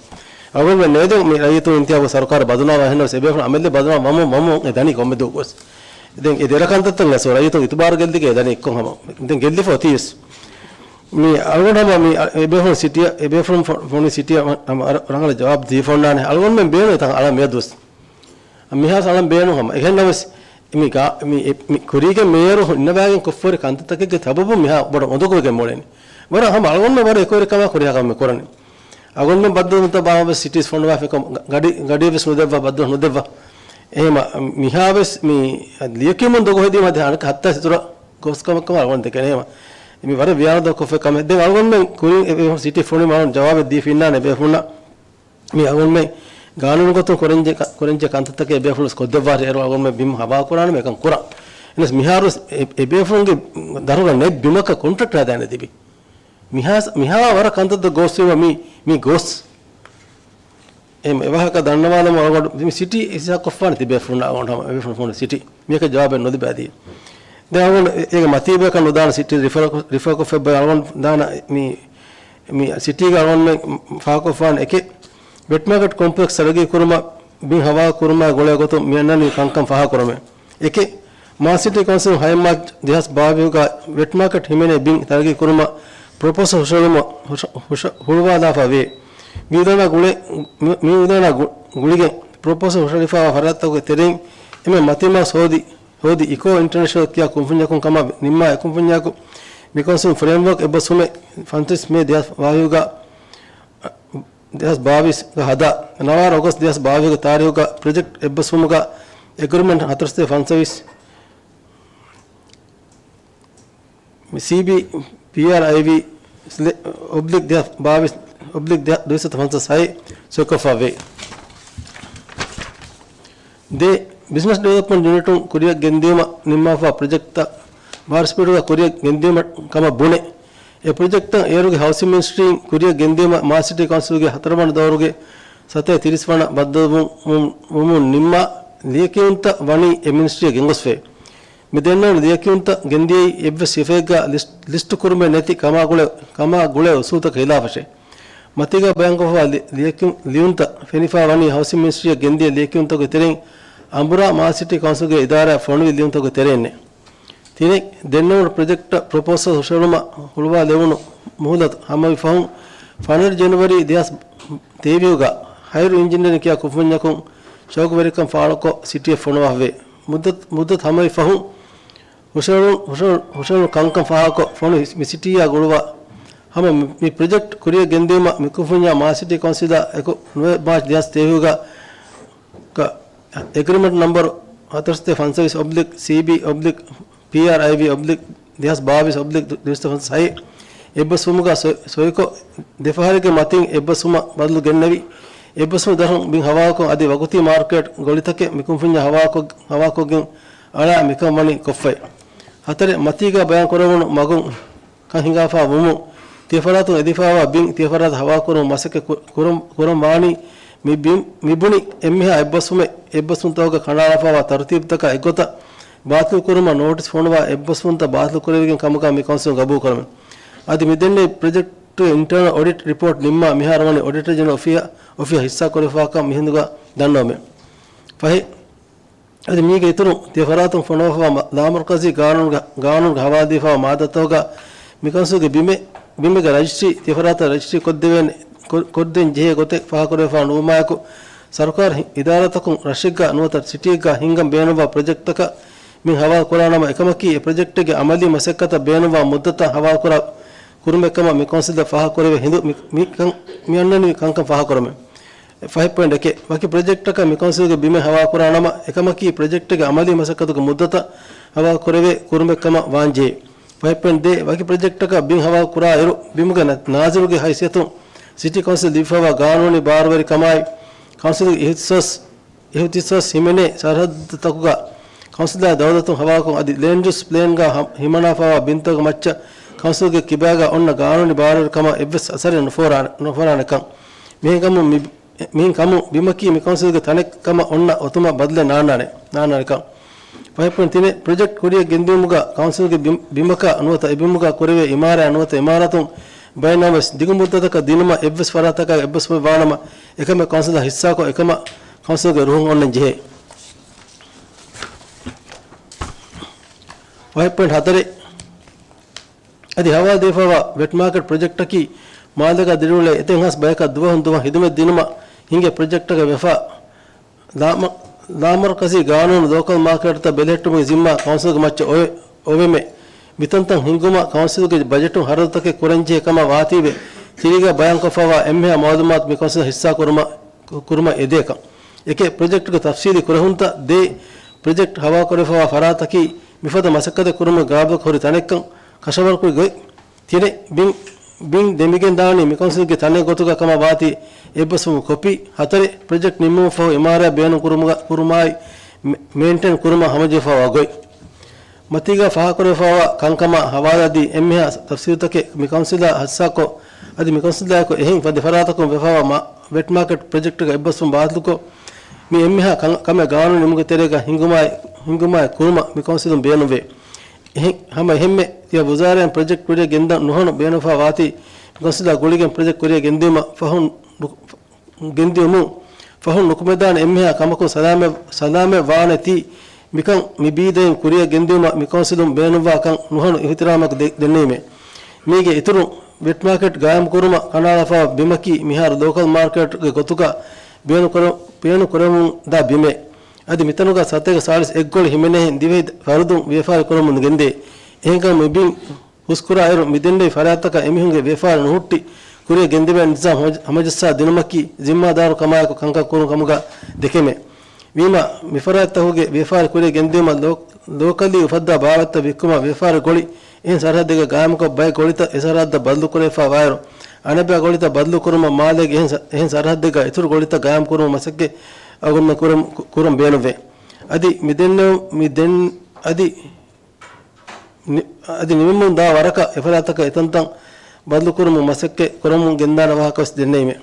އަޅުގަނޑުމެން ނޭދެ މި ރައްޔިތުން އިންތިހާބު ސަރުކާރު ބަދުނާވާ އެހެންނަމަވެސް އެބޭފުޅުން އަމަލެއް ބަދުނާ ވަމުން، ވަމުން އެ ދަނީ ކޮންމެ ދުވަހަކުވެސް. ދެން އެ ދެރަ ކަންތައްތައް އަސް ރައްޔިތުން އިތުބާރު ގެއްލިގެން އެ ދަނީ އެއްކޮށް ހަމަ. ދެން ގެއްލިފަ އޮތީވެސް. މި އަޅުގަނޑު ހަމަ މި އެބޭފުޅުން ސިޓީއަށް، އެބޭފުޅުން ފޮ-، ފޮނުވި ސިޓީއަށް ހަމަ ރަ-، ރަނގަޅަށް ޖަވާބު ދީފަ އޮންނާނެ. އަޅުގަނޑުމެން ބޭނުން އެތަން އަޅަން މިއަދުވެސް. މިހާސް އަޅަން ބޭނުން ހަމަ. އެހެންނަމަވެސް މި ގާ-، މި އެ-، މި ކުރީގެ މޭޔަރު އިންނަވާގެން ކޮށްފަހުރި ކަންތައްތަކެއްގެ ސަބަބުން މިހާ ބޮޑަށް އުނދަގޫވެގެން މިއުޅެނީ. ވަރަށް ހަމަ އަޅުގަނޑުމެން ވަރަށް އެކުވެރިކަމާ ކުރިހާ ކަމެއް ކުރަނީ. އަޅުގަނޑުމެން ބައްދަލުވުންތައް ބާވަންވެސް ސިޓީސް ފޮނުވާފަ އެކަމަށް ގަޑި، ގަޑިއެއްވެސް ނުދެއްވާ، ބައްދަލު ނުދެއްވާ. އެހެމަ މިހާވެސް މި ލިޔެކިޔުމުން ދޮގު ހެދީމަ އަދި ހަނަކަ ހައްތާ ސިތުރަ ގޯސް ކަމަށް ކަމަށް އަޅުގަނޑު ދެކެނޭ. އެހެމަ މި ވަރަށް ވިޔާނުދާ ކޮށްފަ ކަމެއް. ދެން އަޅުގަނޑުމެން ކުރިން އެ، އެ ސިޓީ ފޮނުވީމަ އަޅުގަނޑު ޖަވާބެއް ދީފަ އިންނާނެ ބޭފުޅުންނަށް. މި އަޅުގަނޑުމެން ގާނޫނުގޮތުން ކުރަންޖެ-، ކުރަންޖެ ކަންތައްތަކެއް އެބޭފުޅުން ކޮށްދެއްވާށޭ، އޭރު އަޅުގަނޑުމެން ބިމް ހަވާ ކުރާނަމޭ އެކަން ކުރަން. އެހެނަސް މިހާރު އެ-، އެބޭފުޅުންގެ ދަރުގަ ނެތް ބިމަކަށް ކޮންޓްރެކްޓް ހަދާނެ ތިބި. މިހާ-، މިހާ ވަރަށް ކަންތައްތައް ގޯސްވީމަ މި، މި ގޯސް. އެ އެވާހަކަ ދަންނަވާލަމު އަޅުގަނޑު މި ސިޓީ އިސްހާ ކޮށްފާނެ ތިބޭފުޅުންނަށް އަޅުގަނޑު ހަމަ އެބޭފުޅުން ފޮނު ސިޓީ. މިއަކަށް ޖަވާބެއް ނުލިބޭ އަދި. ދެން އަޅުގަނޑު އޭގެ މަތީބަޔަކަށް ނުދާނެ ސިޓީ ރިފަރ، ރިފަރ ކޮށްފައި އަޅުގަނޑު ދާނަ މި މި ސިޓީގެ އަޅުގަނޑުމެން ފާހަގަކޮށްފާނެ އެކެއް، ވެޓް މާކެޓް ކޮމްޕްލެކްސް ތަރައްގީ ކުރުމަށް ބިން ހަވާލު ކުރުމާ ގުޅޭ ގޮތުން މި އަންނަނީ ކަންކަން ފާހަގަކުރަމޭ. އެކެއް، މާލެ ސިޓީ ކައުންސިލުން ހައެއް މާޗް ދެހާސް ބާވީހުގަ ވެޓް މާކެޓް ހިމެނޭ ބިން ތަރައްގީ ކުރުމަށް ޕްރޮޕޯސަލް ހުށަހެޅުމަށް ހުށަ-، ހުށަ-، ހުޅުވާލާފަ ވޭ. މިއުދާނާ ގުޅެ-، މި-، މިއުދާނާ ގު-، ގުޅިގެން ޕްރޮޕޯސަލް ހުށަހެޅިފައިވާ ފަރާތްތަކުގެ ތެރެއިން އެންމެ މަތިން މާސް ހޯދި، ހޯދި އިކޯ އިންޓަރނޭޝަނަލް ކިޔާ ކުންފުންޏަކުން ކަމަށް ނިންމާ އެ ކުންފުންޏަކު މިކައުންސިލުން ފްރޭމްވަރކް އެއްބަސްވުމެއް ފަންސަވީސް މޭ ދެހާސް ބާވީހުގަ، ދެހާސް ބާވީސް ގަ ހަދާ، ނަވާރަ އޮގަސްޓް ދެހާސް ބާވީހުގެ ތާރީހުގަ ޕްރޮޖެކްޓް އެއްބަސްވުމުގަ އެގްރިމެންޓް ހަތަރުސަތޭކަ ފަންސަވީސް ސީބީ ޕީއާރްއައިވީ އޮބްލިކް ދެހާސް ބާވީސް އޮބްލިކް ދުއިސައްތަ ފަންސާސް ހައެއް ސޮއިކޮށްފަ ވޭ. ދޭ، ބިޒްނަސް ޑިވެލޮޕްމަންޓް ޔުނިޓުން ކުރިއަށް ގެންދިއުމަށް ނިންމާފަ ޕްރޮޖެކްޓްތައް ވާރިސް ޕީރިއޑުގަ ކުރިއަށް ގެންދިއުމަށް ކަމަށް ބުނެ، އެ ޕްރޮޖެކްޓްތައް އޭރުގެ ހައުސިން މިނިސްޓްރީން ކުރިއަށް ގެންދިއުމަށް މާލޭ ސިޓީ ކައުންސިލްގެ ހަތަރުވަނަ ދައުރުގެ ސަތޭކަ ތިރީސް ވަނަ ބައްދަލުވުމުން ނިންމާ ލިޔެކިޔުންތައް ވަނީ އެ މިނިސްޓްރީއަށް ގެންގޮސްފައި. މި ދެންނެވުނު ލިޔެކިޔުންތައް ގެންދިޔައީ އެއްވެސް ސިފައެއްގަ ލިސްޓް، ލިސްޓު ކުރުމެއް ނެތި ކަމާ ގުޅޭ، ކަމާ ގުޅޭ އުސޫލުތަކަށް ހިލާފަށޭ. މަތީގަ ބަޔާންކޮށްފަ ލި-، ލިޔެކި-، ލިޔުންތައް ފެނިފަ ވަނީ ހައުސިން މިނިސްޓްރީއަށް ގެންދިޔަ ލިޔެކިޔުންތަކުގެ ތެރެއިން އަނބުރާ މާލެ ސިޓީ ކައުންސިލްގެ އިދާރާއަށް ފޮނުވި ލިޔުންތަކުގެ ތެރެއިންނޭ. ތިނެއް، ދެންނެވުނު ޕްރޮޖެކްޓަށް ޕްރޮޕޯސަލް ހުށަހެޅުމަށް ހުޅުވާލެވުނު މުހުލަތު ހަމަވި ފަހުން، ފަނަރަ ޖެނުއަރީ ދެހާސް ތޭވީހުގަ ހައިރު އިންޖިނިއަރިން ކިޔާ ކުންފުންޏަކުން ޝައުގުވެރިކަން ފާޅުކޮށް ސިޓީއަށް ފޮނުވާފަވޭ. މުއްދަތު، މުއްދަތު ހަމަވި ފަހުން، ހުށަހެޅުނު، ހުށަ-، ހުށަހެޅުނު ކަންކަން ފާހަގަކޮށް ފޮނުވި މި ސިޓީއާ ގުޅުވާ ހަމަ މި، މި ޕްރޮޖެކްޓް ކުރިއަށް ގެންދިއުމަށް މި ކުންފުންޏާ މާލެ ސިޓީ ކައުންސިލާ އެކު ނުވަ މާޗް ދެހާސް ތޭވީހުގަ ކަ-، އެގްރިމަންޓް ނަމްބަރު ހަތަރުސަތޭކަ ފަންސަވީސް އޮބްލިކް ސީބީ އޮބްލިކް ޕީއާރްއައިވީ އޮބްލިކް ދެހާސް ބާވީސް އޮބްލިކް ދު-، ދުއިސައްތަ ފަންސާސް ހައެއް އެއްބަސްވުމުގަ ސޮ-، ސޮއިކޮށް، ދެފަހަރެއްގެ މަތިން އެއްބަސްވުމަށް ބަދަލު ގެންނެވި. އެއްބަސްވުމުގެ ދަށުން ބިން ހަވާލުކޮށް އަދި ވަގުތީ މާރކެޓް ގޮޅިތަކެއް މިކުންފުންޏާ ހަވާލުކޮށް، ހަވާލުކޮށްގެން އަޅާ މިކަން ވަނީ ކޮށްފައި. ހަތަރެއް، މަތީގަ ބަޔާންކުރެވުނު މަގުން ކަން ހިނގާފަ ވުމުން، ތިޔަފަރާތުން އެދިފަވާ ބިން ތިޔަފަރާތަށް ހަވާލުކުރުމަށް މަސައްކަތް ކު-، ކުރަން، ކުރަން ވާނީ މި ބިން، މި ބުނި އެންމެހާ އެއްބަސްވުމެއް، އެއްބަސްވުންތަކުގަ ކަނޑައަޅާފަވާ ތަރުތީބުތަކާ އެއްގޮތަށް ބާތިލްކުރުމަށް ނޯޓިސް ފޮނުވާ އެއްބަސްވުންތައް ބާތިލްކުރެވިގެން ކަމުގަ މި ކައުންސިލުން ގަބޫލުކުރަމެވެ. އަދި މިދެންނެވި ޕްރޮޖެކްޓުގެ އިންޓަރނަލް އޮޑިޓް ރިޕޯޓް ނިންމާ މިހާރު ވަނީ އޮޑިޓަރ ޖެނެރަލް އޮފީހަށް، އޮފީހަށް ހިއްސާކުރެވިފައިކަން މިހިނދުގަ ދަންނަވަމެވެ. ފަހެ، އަދި މީގެ އިތުރުން ތިޔަފަރާތުން ފޮނުވާފަވާ މަ-، ލާމަރުކަޒީ ގާނޫނުގެ، ގާނޫނުގެ ހަވާލުދީފަވާ މާއްދާތަކުގަ މި ކައުންސިލްގެ ބިމެއް، ބިމެއްގެ ރަޖިސްޓްރީ ތިޔަފަރާތަށް ރަޖިސްޓްރީ ކޮށްދެވޭނެ، ކޮ-، ކޮށްދޭން ޖެހޭ ގޮތެއް ފާހަގަކުރެވިފަ ނުވުމާއެކު، ސަރުކާރު ހި-، އިދާރާތަކުން ރަށެއްގަ ނުވަތަ ސިޓީއެއްގަ ހިންގަން ބޭނުންވާ ޕްރޮޖެކްޓްތަކަށް މި ހަވާލު ކުރާ ނަމަ، އެކަމަކީ އެ ޕްރޮޖެކްޓެއްގެ އަމަލީ މަސައްކަތަށް ބޭނުންވާ މުއްދަތަށް ހަވާލު ކުރާ ކުރުމެއް ކަމަށް މި ކައުންސިލަށް ފާހަގަކުރެވޭ ހިނދު މި، މި ކަން، މި އަންނަނީ މި ކަންކަން ފާހަގަކުރަމެވެ. ފަހެއް ޕޮއިންޓް އެކެއް، ވަކި ޕްރޮޖެކްޓަކަށް މި ކައުންސިލްގެ ބިމެއް ހަވާލުކުރާ ނަމަ، އެކަމަކީ ޕްރޮޖެކްޓެއްގެ އަމަލީ މަސައްކަތުގެ މުއްދަތަށް ހަވާލުކުރެވޭ ކުރުމެއް ކަމަށް ވާންޖެހޭ. ފަހެއް ޕޮއިންޓް ދޭއް، ވަކި ޕްރޮޖެކްޓަކަށް ބިން ހަވާލު ކުރާއިރު، ބިމުގެ ނަ-، ނާޒިރުގެ ހައިސިއްޔަތުން ސިޓީ ކައުންސިލް ލިބިފައިވާ ގާނޫނީ ބާރުވެރިކަމާއި، ކައުންސިލްގެ އިހްތިސާސް، އިހްތިސާސް ހިމެނޭ ސަރަހައްދުތަކުގަ ކައުންސިލާއި ދައުލަތުން ހަވާލުކޮށް، އަދި ލޭންޑް ޔޫސް ޕްލޭންގަ ހަ-، ހިމަނާފައިވާ ބިންތަކުގެ މައްޗަށް ކައުންސިލްގެ ކިބާގަ އޮންނަ ގާނޫނީ ބާރުވެރިކަމަށް އެއްވެސް އަސަރެއް ނުފޯރާ-، ނުފޯރާނެކަން. މިހެންކަމުން މި މިހެން ކަމުން ބިމަކީ މި ކައުންސިލްގެ ތަނެއް ކަމަށް އޮންނަ އޮތުމަށް ބަދަލެއް ނާންނާނެ، ނާންނާނެކަން. ފަހެއް ޕޮއިންޓް ތިނެއް، ޕްރޮޖެކްޓް ކުރިއަށް ގެންދިއުމުގަ ކައުންސިލްގެ ބި-، ބިމަކާ ނުވަތަ އެ ބިމުގަ ކުރެވޭ އިމާރާތް ނުވަތަ އިމާރާތުން ބައެއް ނަމަވެސް ދިގު މުއްދަތަކަށް ދިނުމަށް އެއްވެސް ފަރާތަކާ އެއްބަސްވުމެއް ވާނަމަ، އެކަމެއް ކައުންސިލަށް ހިއްސާކޮށް އެކަމަށް ކައުންސިލްގެ ރުހުން އޮންނަން ޖެހޭ. ފަހެއް ޕޮއިންޓް ހަތަރެއް، އަދި ހަވާލު ދީފައިވާ ވެޓް މާކެޓް ޕްރޮޖެކްޓަކީ މާލޭގަ ދިރިއުޅޭ އެތައް ހާސް ބަޔަކަށް ދުވަހުން ދުވަހަށް ހިދުމަތް ދިނުމަށް ހިނގޭ ޕްރޮޖެކްޓަކަށް ވެފަ. ލާމަ-، ލާމަރުކަޒީ ގާނޫނު ލޯކަލް މާކެޓްތައް ބެލެހެއްޓުމުގެ ޒިންމާ ކައުންސިލްގެ މައްޗަށް އޮވެ-، އޮވެމެ. މިތަންތަން ހިންގުމަށް ކައުންސިލްގެ ބަޖެޓުން ހަރަދުތަކެއް ކުރަންޖެހޭ ކަމަށް ވާތީވެ، ތިރީގަ ބަޔާންކޮށްފައިވާ އެންމެހާ މައުލޫމާތު މި ކައުންސިލަށް ހިއްސާ ކުރުމަށް، ކުރުމަށް އެދޭކަން. އެކެއް، ޕްރޮޖެކްޓުގެ ތަފްސީލީ ކުރެހުންތައް. ދޭއް، ޕްރޮޖެކްޓް ހަވާލުކުރެވިފައިވާ ފަރާތަކީ މިފަދަ މަސައްކަތެއް ކުރުމުގެ ގާބިލްކޮށް ހުރި ތަނެއްކަން ކަށަވަރުކުރި ގޮތް. ތިނެއް، ބިން، ބިން ދެމިގެން ދާނީ މިކައުންސިލްގެ ތަނެއް ގޮތުގަ ކަމަށް ވާތީ އެއްބަސްވުމުގެ ކޮޕީ. ހަތަރެއް، ޕްރޮޖެކްޓް ނިންމުމަށްފަހު އިމާރާތް ބޭނުން ކުރުމުގަ، ކުރުމާއި، މެ-، މެއިންޓެން ކުރުމަށް ހަމަޖެހިފައިވާ ގޮތް. މަތީގަ ފާހަގަކުރެވިފައިވާ ކަންކަމާ ހަވާލާދީ އެންމެހާ ތަފްސީލުތަކެއް މި ކައުންސިލާ ހިއްސާކޮށް، އަދި މި ކައުންސިލާއެކު އެހެން ފަދަ ފަރާތަކުން ވެފައިވާ މަ-، ވެޓް މާކެޓް ޕްރޮޖެކްޓުގެ އެއްބަސްވުން ބާތިލުކޮށް، މި އެންމެހާ ކަން-، ކަމެއް ގާނޫނު ނިމުމުގެ ތެރޭގަ ހިންގުމާއި، ހިންގުމާއި ކުރުމަށް މި ކައުންސިލުން ބޭނުންވޭ. އެހެން ހަމަ އެހެންމެ، ތިޔަ ވުޒާރާއިން ޕްރޮޖެކްޓް ކުރިއަށް ގެންދަން ނުހަނު ބޭނުންފަ ވާތީ، މި ކައުންސިލާ ގުޅިގެން ޕްރޮޖެކްޓް ކުރިއަށް ގެންދިއުމަށް ފަހުން ނު-، ގެންދިއުމުން ފަހުން ނުކުމެދާނެ އެންމެހާ ކަމަކުން ސަލާމަތް، ސަލާމަތް ވާނެތީ، މިކަން މި ބީދައިން ކުރިއަށް ގެންދިއުމަށް މި ކައުންސިލުން ބޭނުންވާކަން ނުހަނު އިހުތިރާމަކު ދެ-، ދެންނެވީމެ. މީގެ އިތުރުން، ވެޓް މާކެޓް ގާއިމްކުރުމަށް ކަނޑައަޅާފައި ބިމަކީ މިހާރު ލޯކަލް މާކެޓްގެ ގޮތުގަ ބޭނުންކުރަ-، ބޭނުންކުރެވެމުންދާ ބިމެއް. އަދި މިތަނުގަ ސަތޭކަ ސާޅީސް އެއް ގޮޅި ހިމެނޭހެން ދިވެހި ފަރުދުން ވިޔަފާރި ކުރަމުން ގެންދޭ. އެހެންކަމުން މި ބިން ހުސްކުރާއިރު، މިދެންނެވި ފަރާތްތަކަށް އެމީހުންގެ ވިޔަފާރި ނުހުއްޓި، ކުރިއަށް ގެންދެވޭނެ ނިޒާމް ހަމަޖަ-، ހަމަޖައްސާ ދިނުމަކީ ޒިންމާދާރު ކަމާއެކު ކަންކަން ކުރުން ކަމުގަ ދެކެމެ. ވީމާ، މިފަރާތްތަކުގެ ވިޔަފާރި ކުރިއަށް ގެންދިއުމަށް ލޯ-، ލޯކަލީ އުފައްދާ ބާވަތްތައް ވިއްކުމަށް ވިޔަފާރި ގޮޅި އެހެން ސަރަހައްދެއްގަ ގާއިމުކޮށް ބައެއް ގޮޅިތައް އެ ސަރަހައްދަށް ބަދަލުކުރެވިފަ ވާއިރު، އަނެއްބައި ގޮޅިތައް ބަދަލުކުރުމަށް މާލޭގެ އެހެން ސަ-، އެހެން ސަރަހައްދެއްގަ އިތުރު ގޮޅިތައް ގާއިމުކުރުމަށް މަސައްކަތް އަޅުގަނޑުމެން ކުރަން، ކު-، ކުރަން ބޭނުންވޭ. އަދި މިދެންނެވު-، މި ދެން އަދި ނި-، އަދި ނިމެމުން ދާ ވަރަކަށް އެފަރާތަކަށް އެތަންތަން ބަދަލުކުރުމުން މަސައްކަތް ކުރަމުން ގެންދާނެ ވާހަކަވެސް ދެންނެވީމޭ.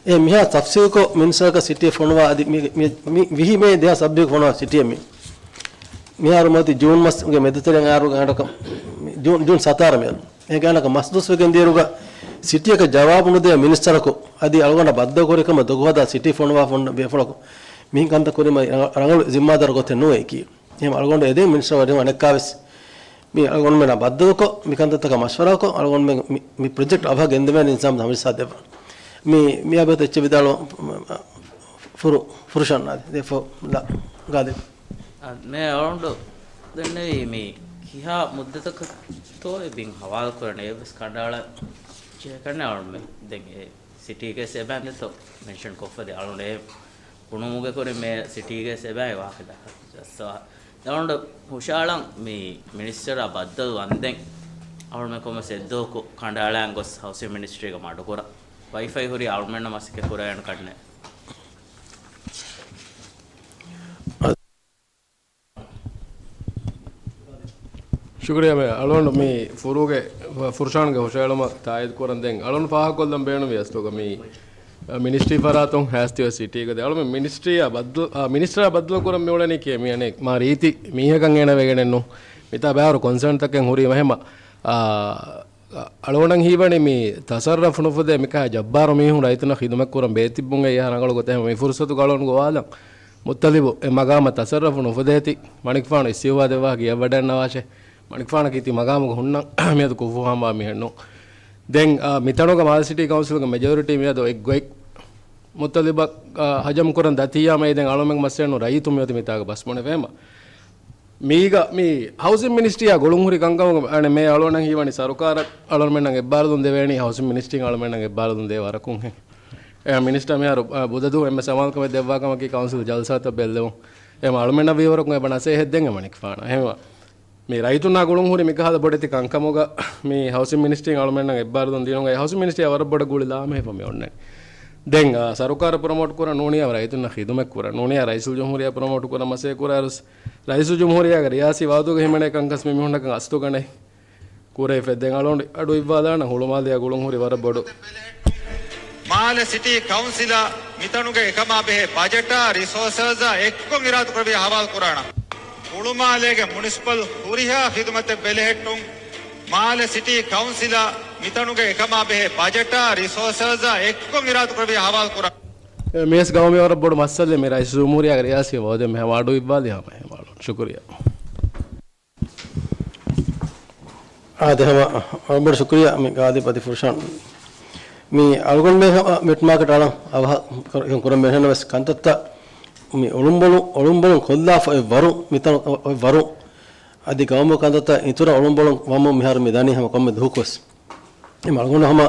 އެ މިހާ ތަފްސީލްކޮށް މިނިސްޓަރަކަށް ސިޓީ ފޮނުވާ އަދި މި، މި، މި ވިހި މޭ ދެހާސް ސައްބީސް ފޮނުވާ ސިޓީއެއް މި. މިހާރު މަތި ޖޫން މަސްގެ މެދުތެރެއިން އާރު ގާނޑަކަށް ޖޫން، ޖޫން ސަތާރަ މޭ. އެ ގާނޑަކަށް މަސްދުވަސްވެގެން ދިޔައިރުގަ ސިޓީއަކަށް ޖަވާބު ނުދޭ މިނިސްޓަރަކު އަދި އަޅުގަނޑަށް ބައްދަލުކުރި ކަމަށް ދޮގުހަދާ ސިޓީ ފޮނުވާ ފޮންނަ ބޭފުޅަކު މިހިން ކަންތައް ކުރީމަ ރަ-، ރަނގަޅު ޒިންމާދާރު ގޮތެއް ނޫން އެކީ. އެހެން އަޅުގަނޑު އެދޭ މިނިސްޓަރ ވަރިހުން އަނެއްކާވެސް މި އަޅުގަނޑުމެންނާ ބައްދަލުކޮށް، މި ކަންތައްތަކަށް މަޝްވަރާކޮށް، އަޅުގަނޑުމެން މި، މި ޕްރޮޖެކްޓް އަވަހަށް ގެންދެވޭނެ އިންތިޒާމް ހަމަޖައްސާދެއްވާ. މި، މިއާ ބެހޭ އެއްޗެއް ވިދާޅުވަން ފުރު-، ފުރުޝާން ދެފޯ ލަ ގާލި. އަ، މޭ އަޅުގަނޑު ދެންނެވީ މި ކިހާ މުއްދަތަކަށްތޯ އެ ބިން ހަވާލު ކުރަން އެއްވެސް ކަނޑައަޅަން ޖެހޭކަށް ނެތް އަޅުގަނޑުމެން. ދެން އެ ސިޓީގެ އެބައިން ދެތޯ މެންޝަން ކޮށްފަ ދެ އަޅުގަނޑު އެ ބުނުމުގެ ކުރިން މޭ ސިޓީގެ އެބައި ވާހަކަ ދައްކަ ޖައްސަވާ. އަޅުގަނޑު ހުށައަޅަން މި މިނިސްޓަރާ ބައްދަލު ވަންދެން އަޅުގަނޑުމެން ކޮންމެސް އެއްދުވަހަކު ކަނޑައަޅާން ގޮސް ހައުސިން މިނިސްޓްރީގަ މަޑުކުރާ. ވައިފައި ހުރީ އަޅުގަނޑުމެންނަށް މަސައްކަތް ކުރެވޭނެ ކަންނޭ. ޝުކުރިއްޔާ މޭ. އަޅުގަނޑު މި ފުރޫގެ، ފުރުޝާންގެ ހުށައެޅުމަށް ތާއީދު ކުރަން ދެން އަޅުގަނޑު ފާހަގަކޮށްލަން ބޭނުންވި އަސްލުގަ މި މިނިސްޓްރީ ފަރާތުން ހާސްތިވެ ސިޓީގަ ދެ އަޅުމެން މިނިސްޓްރީއާ ބައްދަލު، އާ، މިނިސްޓަރާ ބައްދަލު ކުރަން މިއުޅެނީ ކޭ މި އަނެއް މާ ރީތި މީހަކަށް އޭނަ ވެގެނެއްނު. މިތާ ބާރު ކޮންސަރންތަކެއް ހުރީ މަހެމަ، އާ، އަޅުގަނޑަށް ހީވަނީ މި ތަސައްރަފު ނުފުދޭ މިކަހަ ޖައްބާރު މީހުން ރައްޔިތުންނަށް ޚިދުމަތް ކުރަން ބޭތިއްބުން އެއީ އެހާ ރަނގަޅު ގޮތެއް. މި ފުރުސަތުގަ އަޅުގަނޑު ގޮވާލަން މުއްތަލިބު އެ މަގާމަށް ތަސައްރަފު ނުފުދޭތީ. މަނިކުފާނު އިސްތިއުފާ ދެއްވާ ގެއަށް ވަޑައިގަންނަވާށޭ. މަނިކުފާނަކީ ތި މަގާމުގަ ހުންނަން މިއަދު ކުށްފުހާންވާ މީހެއްނު. ދެން، އާ، މިތަނުގަ މާލެ ސިޓީ ކައުންސިލްގެ މެޖޯރިޓީ މިއަދު އެއްގޮތް މުއްތަލިބަށް، އާ، ހަޖަމް ކުރަން ދަތިއްޔާމައި ދެން އަޅުމެން މައްސަލައެއްނު ރައްޔިތުން މިއޮތީ މިތާގަ ބަސްބުނެފޭމަ. މީގަ މި ހައުސިން މިނިސްޓްރީއާ ގުޅުންހުރި ކަންކަމުގަ އަނެއް މޭ އަޅުގަނޑަށް ހީވަނީ ސަރުކާރަށް އަޅުމެންނަށް އެއްބާރުލުން ދެވޭނީ ހައުސިން މިނިސްޓްރީން އަޅުމެންނަށް އެއްބާރުލުން ދޭ ވަރަކުންހެން. އެ މިނިސްޓަރ މިހާރު، އަ، ބުދަދޫ އެންމެ ސަމާލުކަމެއް ދެއްވާ ކަމަކީ ކައުންސިލް ޖަލްސާތައް ބެއްލެވުން. އެ އަޅުމެންނަށް ވީވަރަކުން އެބަ ނަސޭހަތް ދެން އެ މަނިކުފާނަށް. އެހެންވާ މި ރައްޔިތުންނާ ގުޅުންހުރި މިކަހަލަ ބޮޑެތި ކަންކަމުގަ މި ހައުސިން މިނިސްޓްރީން އަޅުމެންނަށް އެއްބާރުލުން ދިނުމުގައި ހައުސިން މިނިސްޓްރީއާ ވަރަށް ބޮޑަށް ގުޅި ލާމެހިފަ މި އޮންނަނީ. ދެން، އާ، ސަރުކާރަށް ޕްރޮމޯޓް ކުރަން ނޫނިއްޔާ ރައްޔިތުންނަށް ޚިދުމަތް ކުރަން ނޫނިއްޔާ ރައީސުލްޖުމްހޫރިއްޔާ ޕްރޮމޯޓް ކުރަން މަސައްކަތް ކުރާއިރު ރައީސުލްޖުމްހޫރިއްޔާގެ ރިޔާސީ ވައުދުގަ ހިމެނޭ ކަންކަން މި މީހުންނަކަށް އަސްލު ގަނެ ކުރެވިފަ ދެން އަޅުގަނޑު އަޑު އިއްވާލާނަން ހުޅުމާލެއާ ގުޅުންހުރި ވަރަށް ބޮޑު މާލެ ސިޓީ ކައުންސިލަށް މިތަނުގެ އެކަމާ ބެހޭ ބަޖެޓާ ރިސޯސަސްއާ އެއްކޮށް އިރާދަކުރެއްވިޔާ ހަވާލު ކުރާނަން. ހުޅުމާލޭގެ މުނިސިޕަލް ހުރިހާ ޚިދުމަތެއް ބެލެހެއްޓުން. މާލެ ސިޓީ ކައުންސިލަށް މިތަނުގެ އެކަމާ ބެހޭ ބަޖެޓާ ރިސޯސަސްއާ އެއްކޮށް އިރާދަކުރެއްވިޔާ ހަވާލު ކުރާނަން. މިވެސް ގައުމީ ވަރަށް ބޮޑު މައްސަލައެއް މި ރައީސުލްޖުމްހޫރިއްޔާގެ ރިޔާސީ ވައުދެއް މިހާ އަޑު އިއްވާލި ހަމަ އެހެން އަޅުން. ޝުކުރިއްޔާ. އާދެ، ހަމަ ވަރަށް ބޮޑަށް ޝުކުރިއްޔާ މި ގާލިބް އަދި ފުރުޝާން. މި އަޅުގަނޑުމެން ހަމަ މެޓް މާކެޓް އަޅަން އަވަހަށް ކުރަން ބޭނުންވެސް ކަންތައްތައް މި އޮޅުންބޮޅު، އޮޅުންބޮޅުން ކޮށްލާފަ އޮތް ވަރު، މިތަނު އޮތް ވަރު އަދި ގައުމު ކަންތައްތައް އިތުރަށް އޮޅުންބޮޅުން ވަމުން މިހާރު މި ދަނީ ހަމަ ކޮންމެ ދުވަހަކުވެސް. އެ އަޅުގަނޑު ހަމަ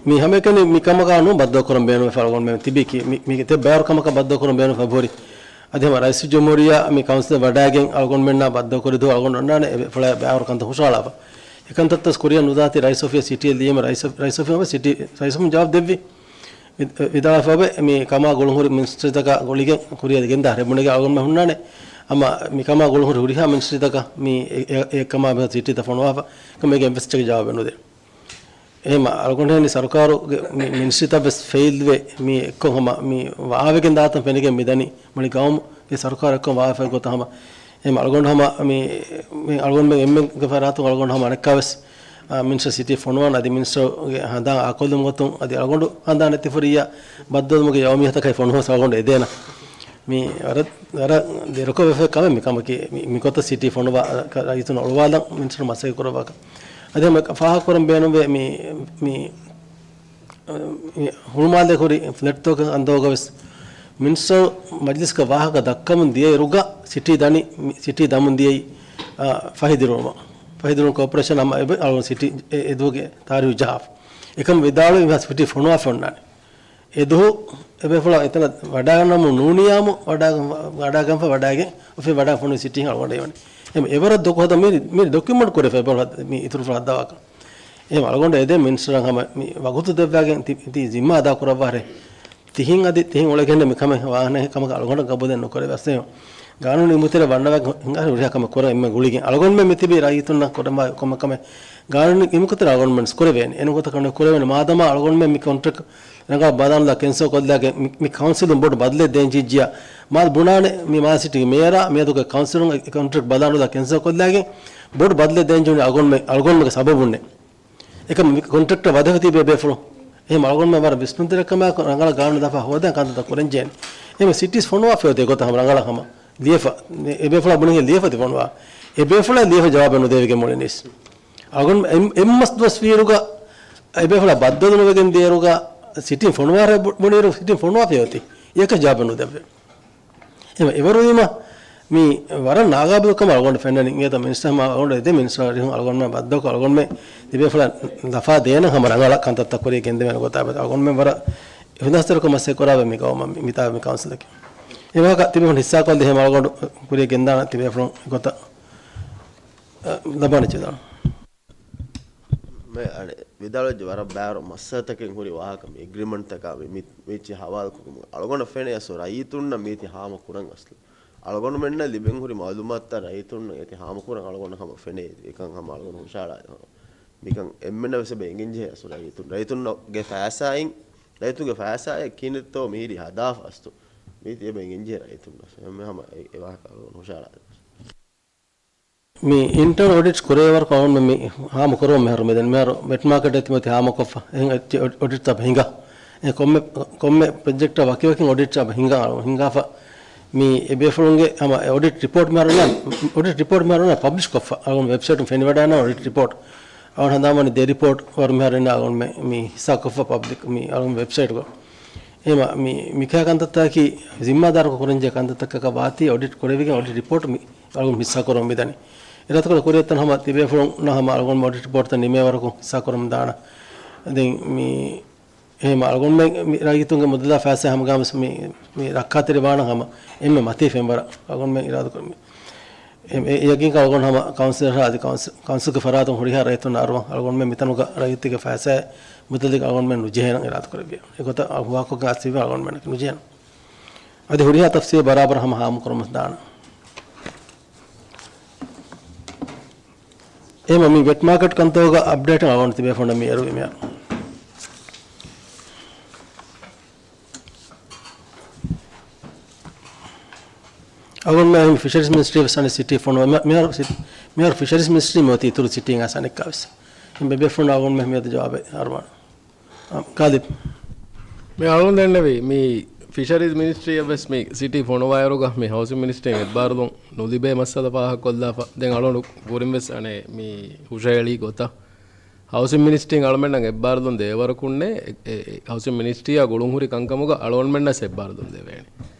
މި ހަމައެކަނި މި ކަމަކާ ނޫން ބައްދަލުކުރަން ބޭނުންވެފަ އަޅުގަނޑުމެން ތިބީކީ މި، މީގެ ތެ ބައިވަރު ކަމަކަށް ބައްދަލުކުރަން ބޭނުންވެފަ އެބަހުރި. އަދި ހަމަ ރައީސުލްޖުމްހޫރިއްޔާ މި ކައުންސިލަށް ވަޑައިގެން އަޅުގަނޑުމެންނާ ބައްދަލުކުރި ދުވަހު އަޅުގަނޑު އޮންނާނެ އެ ފުޅާ ބައިވަރު ކަންތައް ހުށައަޅާފަ. އެކަންތައްތައް ކުރިއަށް ނުދާތީ ރައީސް އޮފީހަށް ސިޓީއެއް ލިޔެމެ ރައީސް އޮފީ، ރައީސް އޮފީހުން ސިޓީ، ރައީސް އޮފީހުން ޖަވާބު ދެއްވި. ވި-، ވިދާޅުވެފަ އޮވޭ މި ކަމާ ގުޅުންހުރި މިނިސްޓްރީތަކާ ގުޅިގެން ކުރިއަށް ގެންދާ ރޭ ބުނެގެން އަޅުގަނޑުމެން ހުންނާނެ. އަމާ މި ކަމާ ގުޅުންހުރި ހުރިހާ މިނިސްޓްރީތަކަށް މި އެ، އެ، އެ ކަމާ ބެހޭ ސިޓީތައް ފޮނުވާފަ ކަމެއްގެ އެއްވެސް ޖަވާބެއް ނުދޭ. އެހެމަ އަޅުގަނޑު ހެން ސަރުކާރުގެ މި މިނިސްޓްރީތައް ވެސް ފެއިލްވެ މި އެއްކޮށް ހަމަ މި ވާވެގެން ދާތަން ފެނިގެން މިދަނީ މުޅި ގައުމުގެ ސަރުކާރު އެއްކޮށް ވާވެފައި ގޮތަށް ހަމަ. އެހެމަ އަޅުގަނޑު ހަމަ މި، މި އަޅުގަނޑުމެން އެންމެންގެ ފަރާތުން އަޅުގަނޑު ހަމަ އަނެއްކާވެސް، އާ، މިނިސްޓަރ ސިޓީ ފޮނުވާން އަދި މިނިސްޓަރގެ ހަނދާން އާކޮށްލުމުގެ ގޮތުން އަދި އަޅުގަނޑު ހަނދާން ނެތިފަ ހުރިއްޔާ ބައްދަލުވުމުގެ ޔައުމިއްޔަތަކަށް ފޮނުވާ އަޅުގަނޑު އެދޭނަން. މި ވަރަށް، ވަރަށް ދެރަކޮށް ވެފަ ކަމެއް މި ކަމަކީ މި، މި ގޮތަށް ސިޓީ ފޮނުވާ ރައްޔިތުން އޮޅުވާލަން މިނިސްޓަރު މަސައްކަތް ކުރައްވާކަށް. އަދި ހަމަ ފާހަގަކުރަން ބޭނުންވޭ މި، މި، މި ހުޅުމާލޭ ހުރި ފްލެޓްތަކުގެ އަނދަވަގަވެސް މިނިސްޓަރު މަޖިލިސްގަ ވާހަކަ ދައްކަމުން ދިޔައިރުގަ ސިޓީ ދަނީ، މި ސިޓީ ދަމުން ދިޔައީ، އާ، ފަހި ދިރުވަމަށް. ފަހި ދިރުވުން ކޯޕަރޭޝަން ހަމަ އެބަ އަޅުގަނޑު ސިޓީ އެ، އެދުވަހުގެ ތާރީހު ޖަހާފަ. އެކަމަށް ވިދާޅުވި މިހާ ސިޓީ ފޮނުވާފަ އޮންނާނެ. އެދުވަހު އެބޭފުޅާ އެތަނަށް ވަޑައިގަންނަމުން ނޫނިއްޔާމު ވަޑައިގަން، ވަޑައިގަންފަ ވަޑައިގެން އޮފީހަށް ވަޑައިގެން ފޮނުވި ސިޓީ އަޅުގަނޑަށް އިވަނީ. އެމަ އެވަރަށް ދޮގު ހަދަ މި މި ޑޮކިއުމެންޓް ކުރެފަ އެބަ މި އިތުރު ފަރާތް ހައްދާކަށް. އެމަ އަޅުގަނޑު އެދޭ މިނިސްޓަރަށް ހަމަ މި ވަގުތު ދެއްވާގެން ތި ތި ޒިންމާ އަދާ ކުރައްވާރޭ. ތިހިން އަދި ތިހިން އުޅެގެން މި ކަމެއް ވާނެ ކަމަކަށް އަޅުގަނޑަށް ގަބޫލެއް ނުކުރެވޭ. އަސްލު ގާނޫނީ އިމުތެރެ ވަންނަވާ ހިނގާ ހުރިހާ ކަމެއް ކުރަން އެންމެ ގުޅިގެން. އަޅުގަނޑުމެން މިތިބީ ރައްޔިތުންނަށް ކުރަމާ ކޮންމެ ކަމެއް ގާނޫނީ އިމުކުތެރެ އަޅުގަނޑުމެން ކުރެވޭނެ. އެނެ ގޮތަކަށް ނުކުރެވޭނެ. މާދަމާ އަޅުގަނޑުމެން މި ކޮންޓްރެކްޓް ރަނގަޅަށް ބަލާނުލާ ކެންސަލް ކޮށްލާގެން މި، މި ކައުންސިލުން ބޮޑު ބަދަލެއް ދޭން ޖިއްޖިއްޔާ. މާ ބުނާނެ މި މާލެ ސިޓީގެ މޭޔަރާ މިއަދުގެ ކައުންސިލުން ކޮންޓްރެކްޓް ބަލާނުލާ ކެންސަލް ކޮށްލާގެން ބޮޑު ބަދަލެއް ދޭން ޖެހުނީ އަޅުގަނޑުމެ، އަޅުގަނޑުމެގެ ސަބަބުންނޭ. އެކަމަ މި ކޮންޓްރެކްޓަރ ވަދެފަ ތިބޭ ބޭފުޅުން. އެހެން އަޅުގަނޑުމެން ވަރަށް ވިސްނުންތެރިކަމާ ރަނގަޅަށް ގާނޫނު ދަފާ ހޯދަން ކަންތައްތައް ކުރަން ޖެހޭނެ. އެހެން ސިޓީސް ފޮނުވާފައި އޮތީ ގޮތަށް ހަމަ ރަނގަޅަށް ހަމަ ލިޔެފަ. އެ ބޭފުޅާ ބުނިގެން ލިޔެފަ ތި ފޮނުވާ. އެ ބޭފުޅާ ލިޔެފަ ޖަވާބެއް ނުދެވިގެން މުޅިނީސް. އަޅުގަނޑު އެ، އެއްމަސް ދުވަސް ވީއިރުގަ އެ ބޭފުޅާ ބައްދަލު ނުވެގެން ދިޔައިރުގަ ސިޓީން ފޮނުވާރޭ ބު، ބުނިއިރު ސިޓީން ފޮނުވާފައި އޮތީ. އެއަކަށް ޖަވާބެއް ނުދެއްވޭ. އެމަ އެވަރުވީމަ މި ވަރަށް ނާގާބިލްކަމަށް އަޅުގަނޑު ފެންނަނީ. އިނގޭތަ މިނިސްޓަރ ހަމަ އަޅުގަނޑު އެދޭ މިނިސްޓަރ އަރިހުން އަޅުގަނޑުމެން ބައްދަލުކޮށް އަޅުގަނޑުމެން ތިބޭފުޅާ ލަފާ ދޭނަން ހަމަ ރަނގަޅަށް ކަންތައްތައް ކުރިޔަށް ގެންދެވޭނެ ގޮތާ އަޅުގަނޑުމެން ވަރަށް ހުންދާސްތެރިކޮށް މަސައްކަތް ކުރާ މި ގައުމަށް މި، މިތާ މި ކައުންސިލަކީ. އެ ވާހަކަ ތިބޭފުޅުން ހިއްސާކޮށްލި ހަމަ އަޅުގަނޑު ކުރިޔަށް ގެންދާނަން ތިބޭފުޅުން ގޮތަށް، އަ، ލަބާނެ ޗެދާނަ. މެ އަނެއް ވިދާޅުވެއްޖެ ވަރަށް ބާރު މައްސަލަތަކެއް ހުރި ވާހަކަ މި އެގްރިމަންޓްތަކާ މި، މި، މިއްޗި ހަވާލުކުރުމުގަ. އަޅުގަނޑަށް ފެނޭ އަސް ރައްޔިތުންނަށް މީތި ހާމަ ކުރަން އަސްލު. އަޅުގަނޑުމެންނަށް ލިބެން ހުރި މައުލޫމާތުތައް ރައްޔިތުންނަށް އޭތި ހާމަ ކުރަން އަޅުގަނޑަށް ހަމަ ފެނޭ. އެކަން ހަމަ އަޅުގަނޑު ހުށަހަޅާ. މިކަން އެންމެންނަށް ވެސް އެބަ އެނގެން ޖެހޭ އަސްލު ރައްޔިތުން، ރައްޔިތުންގެ ފައިސާއިން، ރައްޔިތުންގެ ފައިސާއެއް ކިހިނެއްތޯ މިހިރީ ހަދާފަ އަސްލު. މީތި އެބަ އެނގެން ޖެހޭ ރައްޔިތުންނަށް. އެހެން ހަމަ އެ، އެ ވާހަކަ އަޅުގަނޑު ހުށަހަޅާ. މި އިންޓަރނަލް އޮޑިޓްސް ކުރެވޭވަރަކު އަޅުގަނޑުމެން މި ހާމަ ކުރަމުން މިހާރު މިދަނީ. މިހާރު ވެޓް މާކެޓް ތިމަތި ހާމަކޮށްފަ. އެހެން އޮޑިޓްސް އަބަ ހިނގާ. އެ ކޮންމެ، ކޮންމެ ޕްރޮޖެކްޓަށް ވަކިވަކިން އޮޑިޓްސް އަބަ ހިނގާ، ހިނގާފަ. މި އެބޭފުޅުންގެ ހަމަ އޮޑިޓް ރިޕޯޓް މިހާރު އޮންނާނެ، އޮޑިޓް ރިޕޯޓް މިހާރު އޮންނާނެ ޕަބްލިޝް ކޮށްފަ. އަޅުގަނޑު ވެބްސައިޓުން ފެނިވަޑައިގަންނަވާ އޮޑިޓް ރިޕޯޓް. އަޅުގަނޑު ހަނދާންވަނީ ދެ ރިޕޯޓް ވަރު މިހާރު އޮންނާ އަޅުގަނޑު މި، މި ހިއްސާކޮށްފަ ޕަބްލިކް މި އަޅުގަނޑު ވެބްސައިޓުގަ. އެހެމަ މި، މިކަހަލަ ކަންތައްތަކަކީ ޒިންމާދާރުކޮށް ކުރަންޖެހޭ ކަންތައްތަކަކަށް ވާތީ އޮޑިޓް ކުރެވިގެން އޮޑިޓް ރިޕޯޓް މި އަޅުގަނޑު ހިއްސާކުރަމުން މިދަނީ. އެ ރަދުކޮޅު ކުރިއަށް އޮތްތަން ހަމަ ތިބޭފުޅުންނަށް ހަމަ އަޅުގަނޑު އޮޑިޓް ރިޕޯޓްތައް ނިމޭވަރަކު ހިއްސާކުރަމުން ދާނަން. ދެން މި އެހެމަ އަޅުގަނޑުމެން މި ރައްޔިތުންގެ މުދަލާ ފައިސާ ހަމަގާމަސް މި، މި ރައްކާތެރި ވާނަން ހަމަ އެންމެ މަތީ ފެންވަރަށް އަޅުގަނޑުމެން އިރާދަކުރަމުން. އެ، އެ ޔަގީންކަން އަޅުގަނޑު ހަމަ ކައުންސިލަރ އަދި ކައުންސި، ކައުންސިލްގެ ފަރާތުން ހުރިހާ ރައްޔިތުންނަށް އަރުވަން. އަޅުގަނޑުމެން މިތަނުގަ ރައްޔިތުގެ ފައިސާއެއް މުދަލެއް އަޅުގަނޑުމެން ނުޖެހޭނަން އިރާދަކުރެއްވި. އެގޮތަށް އަޅު ހުވާކޮށްގެން އައިސްފި އަޅުގަނޑުމެން ނުޖެހޭނަން. އަދި ހުރިހާ ތަފްސީލް ބަރާބަރަށް ހަމަ ހާމަކުރަމުން ދާނަން. އެހެމަ މި ވެޓް މާކެޓް ކަންތަކުގަ އަޕްޑޭޓް އަޅުގަނޑު ތިބޭފުޅުންނަށް މި އެރުވި މިހާރު. އަޅުގަނޑުމެން ފިޝަރީޒް މިނިސްޓްރީ ވެސް އަނެއް ސިޓީ ފޮނުވާ. މި، މިހާރު ސި، މިހާރު ފިޝަރީޒް މިނިސްޓްރީ މި އޮތީ އިތުރު ސިޓީއިން އަސް އަނެއްކާ ވެސް. އެހެން ބޭފުޅުން އަޅުގަނޑުމެން މިއަދު ޖަވާބެއް އަރުވާނަން. އާ، ގާލިބް. މި އަޅުގަނޑު ދެންނެވީ މި ފިޝަރީޒް މިނިސްޓްރީއަށް ވެސް މި ސިޓީ ފޮނުވާއިރުގަ މި ހައުސިން މިނިސްޓްރީން އެއްބާރުލުން ނުލިބޭ މައްސަލަ ފާހަގަކޮށްލާފަ. ދެން އަޅުގަނޑު ކުރިން ވެސް އަނެއް މި ހުށަހެޅީ ގޮތަށް ހައުސިން މިނިސްޓްރީން އަޅުމެންނަށް އެއްބާރުލުން ދޭވަރަކުންނޭ، އެ، އެ، އެ، ހައުސިން މިނިސްޓްރީއާ ގުޅުންހުރި ކަންކަމުގަ އަޅުގަނޑުމެންނަށް އެއްބާރުލުން ދެވޭނެ.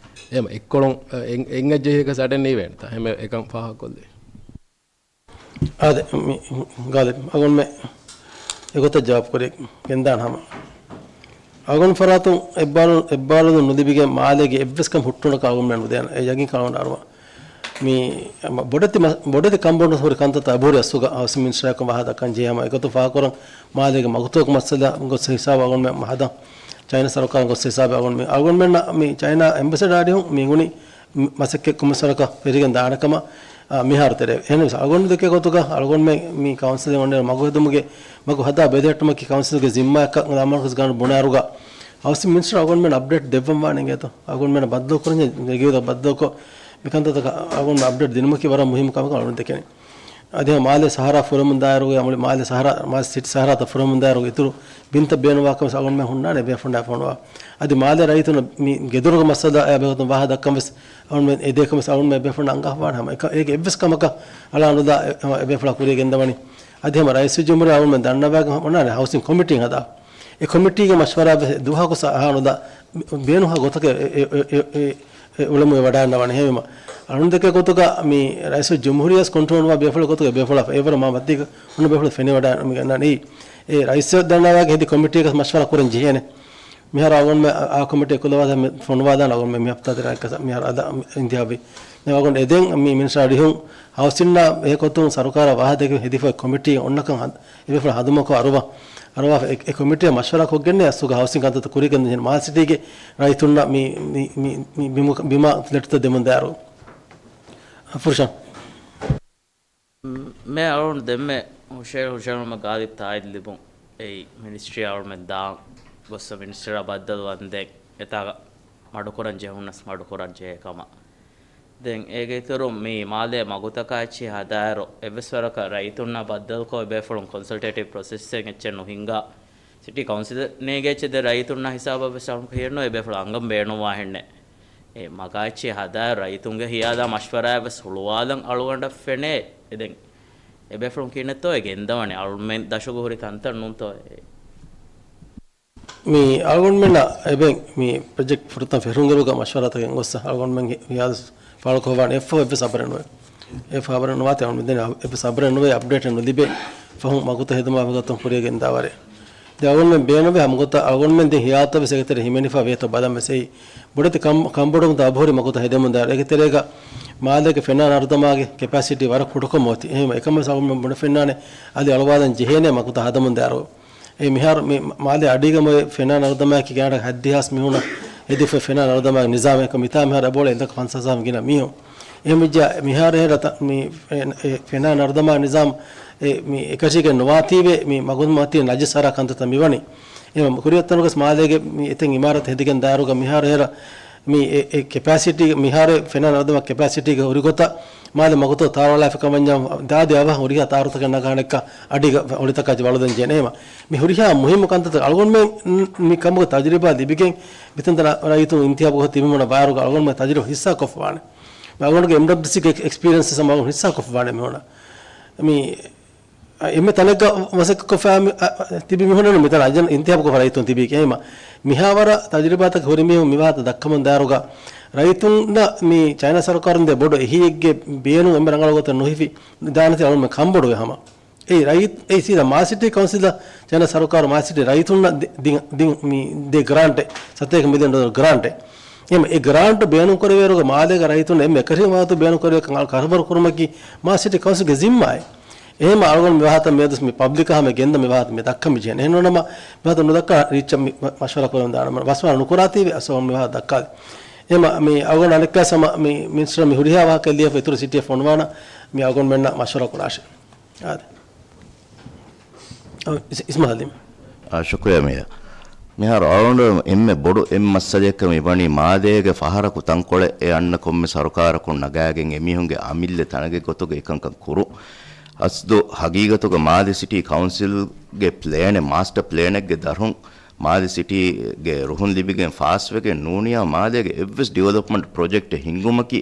އެހެމަ އެއްކޮޅުން، އެ، އެން، އެންގެއްޖެހިއަކަށް ސަޑެން ނީވޭނެތާ. އެހެމަ އެކަން ފާހަގަކޮށްލީ. އާދެ، މި، ގާލިބް، އަޅުގަނޑުމެން އެގޮތަށް ޖަވާބު ކުރިޔަށް ގެންދާނަން ހަމަ. އަޅުގަނޑު ފަރާތުން އެއްބާރު، އެއްބާރުލުން ނުލިބިގެން މާލޭގެ އެއްވެސް ކަމެއް ހުއްޓުނަކަށް އަޅުގަނޑުމެން ނުދޭނަން. އެ ޔަގީންކަން އަޅުގަނޑު އަރުވާނަން. މި ބޮޑެތި މަ، ބޮޑެތި ކަންބޮޑު ހުރި ކަންތައްތައް އަބުހުރި އަސްލުގަ ހައުސިން މިނިސްޓަރާއެކު ވާހަކަ ދައްކަން ޖެހޭ ހަމަ އެގޮތުން ފާހަގަކުރަން މާލޭގެ މަގުތަކުގެ މައްސަލަ ގޮސް ހިސާބަށް އަޅުގަނޑުމެން ހަދަން. ޗައިނާ ސަރުކާރުން ގޮސް ހިސާބަށް އަޅުގަނޑު މި، އަޅުގަނޑުމެންނަށް މި ޗައިނާ އެމްބެސެޑާ އަޑިހުން މި ގުނި މަސައްކަތް ކޮމިސަރަކަށް ފެށިގެން ދާނެ ކަމަށް، އާ، މިހާރު ތެރޭ. އެހެންވެސް އަޅުގަނޑު ދެކޭ ގޮތުގަ އަޅުގަނޑުމެން މި ކައުންސިލެއް އޮންނަ މަގު ހެދުމުގެ މަގު ހަދާ ބެލެހެއްޓުމަކީ ކައުންސިލްގެ ޒިންމާއަކަށް ދާމާންކޮށް ގާނޫނު ބުނާއިރުގަ ހައުސިން މިނިސްޓަރ އަޅުގަނޑުމެން އަޕްޑޭޓް ދެއްވަން ވާނެ އިނގޭތޯ. އަޅުގަނޑުމެން ބައްދަލުކުރަން ޖެހޭ ރެގިއުލަރ ބައްދަލުކޮށް މިކަންތައްތަކަށް އަޅުގަނޑު އަޕްޑޭޓް ދިނުމަކީ ވަރަށް މުހިއްމު ކަމެއް އަޅުގަނޑު ދެކެނީ. އަދި ހަމަ މާލޭ ސަހަރާ ފުރަމުން ދާއިރުގަ އަމުޅި މާލޭ ސަހަރާ، މާލޭ ސިޓީ ސަހަރާތައް ފުރަމުން ދާއިރުގަ އިތުރު ބިންތައް ބޭނުންވާކަން ވެސް އަޅުގަނޑުމެން ހުންނާނެ އެބޭފުޅުންނާ ފޮނުވާ. އަދި މާލޭ ރައްޔިތުން މި ގެދޮރުގެ މައްސަލަ އެ ބެހުތުން ވާހަ ދައްކަން ވެސް އަޅުގަނޑުމެން އެދޭކަން ވެސް އަޅުގަނޑުމެން އެބޭފުޅުންނަށް އަންގަހަވާނެ ހަމަ. އެކަ، އޭގެ އެއްވެސް ކަމަކަށް އަޅާނުދާ އެ، އެބޭފުޅާ ކުރިޔަށް ގެންދަވަނީ. އަދި ހަމަ ރައީސުލްޖުމްހޫރިއްޔާ އަޅުގަނޑުމެން ދަންނަވާގެން އޮންނާނެ ހައުސިން ކޮމިޓީ ހަދާ. އެ ކޮމިޓީގެ މަޝްވަރާ ވެސް ދުވަހަކު ސަ، އަހާނުދާ ބޭނުންހާ ގޮތަކަށް އެ، އެ، އެ، އެ، އެ އުޅެމުން ވަޑައިގަންނަވާނެ. އެހެންވީމަ އަޅުގަނޑު ދެކޭ ގޮތުގަ މި ރައީސުލްޖުމްހޫރިއްޔާ ކޮންޓްރޯލް ވާ ބޭފުޅެއް ގޮތުގަ ބޭފުޅާ އެވަރު މާ މަތީގަ ހުންނަ ބޭފުޅެއް ފެނިވަޑައިގަންނަނީ. އެ ރައީސް ދަންނަވާގެ ހެދި ކޮމިޓީގަ މަޝްވަރާ ކުރަން ޖެހޭނެ. މިހާރު އަޅުގަނޑުމެން އާ ކޮމިޓީ ކުލަވާދާ ފޮނުވާދާނެ އަޅުގަނޑުމެން މި ހަފްތާ ދެ ރާއްކަ މިހާރު އަދާ އިންތިހާބީ. ދެން އަޅުގަނޑު އެދެން މި މިނިސްޓަރ އަޑިހުން ހައުސިންނާ އެ ގޮތުން ސަރުކާރާ ވާހަކަ ދެކެ ހެދިފައި ކޮމިޓީ އޮންނަކަން އެބޭފުޅުން ހަދުމަކޮށް އަރުވާ، އަރުވާފަ އެ، އެ ކޮމިޓީއާ މަޝްވަރާ ކޮށްގެންނޭ އަސްލުގަ ހައުސިން ކަންތައްތައް ކުރިއަށް ގެންދަން ޖެހޭނެ މާލެ ސިޓީގެ ރައްޔިތުންނަށް މި، މި، މި، މި ބިމު، ބިމާ ފްލެޓްތައް ދެމުން ދާއިރު. ފުރުޝާ. މޭ އަޅުން ދެންމެ ހުށަހެޅު ހުށަހެޅުމަށް ގާލިބް ތާއީދު ލިބުން. އެއީ މިނިސްޓްރީ އަޅުމެން ދާން ގޮއްސަ މިނިސްޓަރާ ބައްދަލު ވަންދެން އެތާގަ މަޑުކުރަން ޖެހުނަސް މަޑުކުރަން ޖެހޭ ކަމަށް. ދެން އޭގެ އިތުރުން މި މާލޭ މަގުތަކާ އެއްޗިހި ހަދާއިރު އެއްވެސް ވަރަކަށް ރައްޔިތުންނާ ބައްދަލުކޮށް އެބޭފުޅުން ކޮންސަލްޓޭޓިވް ޕްރޮސެސްއެއް އެއްޗެއް ނުހިންގާ ސިޓީ ކައުންސިލް ނޭގޭ އެއްޗެއް ދެ ރައްޔިތުންނާ ހިސާބަށް ވެސް އަޅުން ކިޔެއްނު އެބޭފުޅުން އަނގަން ބޭނުންވާހެންނެއް. އެ މަގާ އެއްޗިހި ހަދާއިރު ރައްޔިތުންގެ ހިޔާލާ މަޝްވަރާއެއް ވެސް ހުޅުވާލަން އަޅުގަނޑަށް ފެނޭ. އެ ދެން އެބޭފުޅުން ކިހިނެއްތޯ އެ ގެންދަވަނީ އަޅުމެން ދަށުގަ ހުރި ތަންތަން ނޫންތޯ އެ؟ މި އަޅުގަނޑުމެންނަށް އެބެން މި ޕްރޮޖެކްޓް ފުރަތަމަ ފެށުން އެރުގަ މަޝްވަރާތަކެއް ގޮއްސަ އަޅުގަނޑުމެންގެ ހިޔާލު ފާޅުކޮށްވާނެ އެއްފަހު އެއްވެސް ހަބަރެއް ނުވޭ. އެއްފަހު ހަބަރެއް ނުވާތީ އަޅުގަނޑުމެން ދެން އެއްވެސް ހަބަރެއް ނުވޭ އަޕްޑޭޓެއް ނުލިބޭ. ފަހުން މަގުތައް ހެދުމާ ވަގުތުން ކުރިއަށް ގެންދާވަރެއް. ދެން އަޅުގަނޑުމެން ބޭނުންވޭ ހަމަގޮތަށް އަޅުގަނޑުމެން ދެން ހިޔާލުތައް ވެސް އޭގެތެރޭ ހިމެނިފަ ވޭތޯ ބަލަން ވެސް އެއީ. ބޮޑެތި ކަން، ކަންބޮޑުވުމުން އަބަހުރި މަގުތައް ހެދެމުން ދާއިރު. އޭގެ ތެރޭގަ މާލޭގެ ފެނާ ނަރުދަމާގެ ކެޕޭސިޓީ ވަރަށް ކުޑަކޮށް އޮތީ. އެހެންވެ އެކަމަށް އަޅުގަނޑުމެން ބުނެފިންނާނެ އަދި އަޅުވާލަން ޖެހޭނެ މަގުތައް ހަދަމުން ދާއިރު. އެ މިހާރު މި މާލޭ އަޑީގަ އޮތް ފެނާ ނަރުދަމާއެކީ ގާތްގަނޑަކަށް ހަތްދިހާސް މީހުނަށް ހެދިފައި ފެނާ ނަރުދަމާގެ ނިޒާމެއް. މިތާ މިހާރު އެބައުޅޭ އެއްލައްކަ ފަންސާސް ހާސް ގިނަ މީހުން. އެހެންވެއްޖާ މިހާރު އެހެރަ މި ފެ-، އެ ފެނާ ނަރުދަމާ ނިޒާމް އެ މި އެކަށީގެން ނުވާތީވެ މި މަގުމަތީ ނަޖިސް އަރާ ކަންތައްތައް މިވަނީ. އެ ކުރިއަށް އޮތްތަނުގަސް މާލޭގެ މި އެތައް އިމާރާތް ހެދިގެން ދާއިރުގަ މިހާރު އެހެރަ މި އެ، އެ ކެޕޭސިޓީ، މިހާރު ފެނާ ނަރުދަމާ ކެޕޭސިޓީގަ ހުރި ގޮތަށް މާލެ މަގުތައް ތާރުވާލާފި ކަމަށް ދާދި އަވަހަށް ހުރިހާ ތާރުތަކެއް ނަގާނެއްކަ އަޑިގަ އޮޅިތަކާ ވަޅުދަން ޖެހޭނެ. އެހެމަ މި ހުރިހާ މުހިއްމު ކަންތައްތައް އަޅުގަނޑުމެން މި ކަމުގެ ތަޖުރިބާ ލިބިގެން މިތަންތަނަށް ރައްޔިތުން އިންތިހާބު ކޮށް ތިބިމުނަ ވާއިރުގަ އަޅުގަނޑުމެން ތަޖުރިބާ ހިއްސާ ކޮށްފަވާނެ. މި އަޅުގަނޑުގެ އެމްޑަބްލިއުސީގެ އެކްސްޕީރިއެންސް ހަމަ ހިއްސާ ކޮށްފަވާނެ މިހުނަ. މި އެންމެ ތަނެއްގަ މަސައްކަތްކޮށްފަ ތިބި މީހުންނެއް ނޫން މިތަނަށް އަޖަން އިންތިހާބުކޮށްފަ ރައްޔިތުން ތިބީ. އެހެމަ މިހާވަރަށް ތަޖުރިބާތަކެއް ހުރި މީހުން މިވާހަކަ ދައްކަމުން ދާއިރުގަ ރައްޔިތުންނަށް މި ޗައިނާ ސަރުކާރުން ދޭ ބޮޑު އެހީއެއްގެ ބޭނުން އެންމެ ރަނގަޅު ގޮތަށް ނުހިފި ދާނެތީ އަޅުގަނޑުމެން ކަންބޮޑުވޭ ހަމަ. އެއީ ރައްޔިތު، އެއީ ސީދާ މާލެ ސިޓީ ކައުންސިލަށް ޗައިނާ ސަރުކާރު މާލެ ސިޓީ ރައްޔިތުންނަށް ދި-، ދިން، ދިން، މި ދޭ ގްރާންޓެއް، ސަތޭކަ މިލިއަން ޑޮލަރު ގްރާންޓެއް. އެހެމަ އެ ގްރާންޓް ބޭނުންކުރެވޭއިރުގަ މާލޭގެ ރައްޔިތުން އެންމެ އެކަށީގެން ވާގޮތުން ބޭނުންކުރެވޭކަން ކަރަބަރު ކުރުމަކީ މާލެ ސިޓީ ކައުންސިލްގެ ޒިންމާއެއް. އެހެމަ އަޅުގަނޑު މިވާހަކަ މިއަދު މި ޕަބްލިކަށް ހަމަ ގެންދަ މިވާހަކަ މި ދައްކަން މި ޖެހެން. އެހެންނޫނަމަ މިވާހަކަ ނުދައްކާ ރީއްޗަށް މި މަ-، މަޝްވަރާ ކުރަން ދާނަމަ މަޝްވަރާ ނުކުރާތީވެ އަސްލު މިވާހަކަ ދައްކާލި. އެހެމަ މި އަޅުގަނޑު އަނެއްކާ ހަމަ މި މިނިސްޓަރ މި ހުރިހާ ވާހަކަ ލިޔެފަ އިތުރު ސިޓީއަށް ފޮނުވާނަ މި އަޅުގަނޑުމެންނަށް މަޝްވަރާ ކުރާށޭ. އާދެ. އަ، އިސް-، އިސްމާ ހަލީމް. އާ، ޝުކުރިއްޔާ މީރާ. މިހާރު އަޅުގަނޑު އެންމެ ބޮޑު އެއް މައްސަލަޔަކަށް މިވަނީ މާލޭގެ ފަހަރަކު ތަންކޮޅެއް އެ އަންނަ ކޮންމެ ސަރުކާރަކުން ނަގާގެން އެމީހުންގެ އަމިއްލަ ތަނެއްގެ ގޮތުގަ އެކަންކަން ކުރުން. އަސްލު ހަގީގަތުގަ މާލެ ސިޓީ ކައުންސިލްގެ ޕްލޭނެއް، މާސްޓަ ޕްލޭނެއްގެ ދަށުން މާލެ ސިޓީގެ ރުހުން ލިބިގެން ފާސްވެގެން ނޫނިއްޔާ މާލޭގެ އެއްވެސް ޑިވެލޮޕްމަންޓް ޕްރޮޖެކްޓެއް ހިންގުމަކީ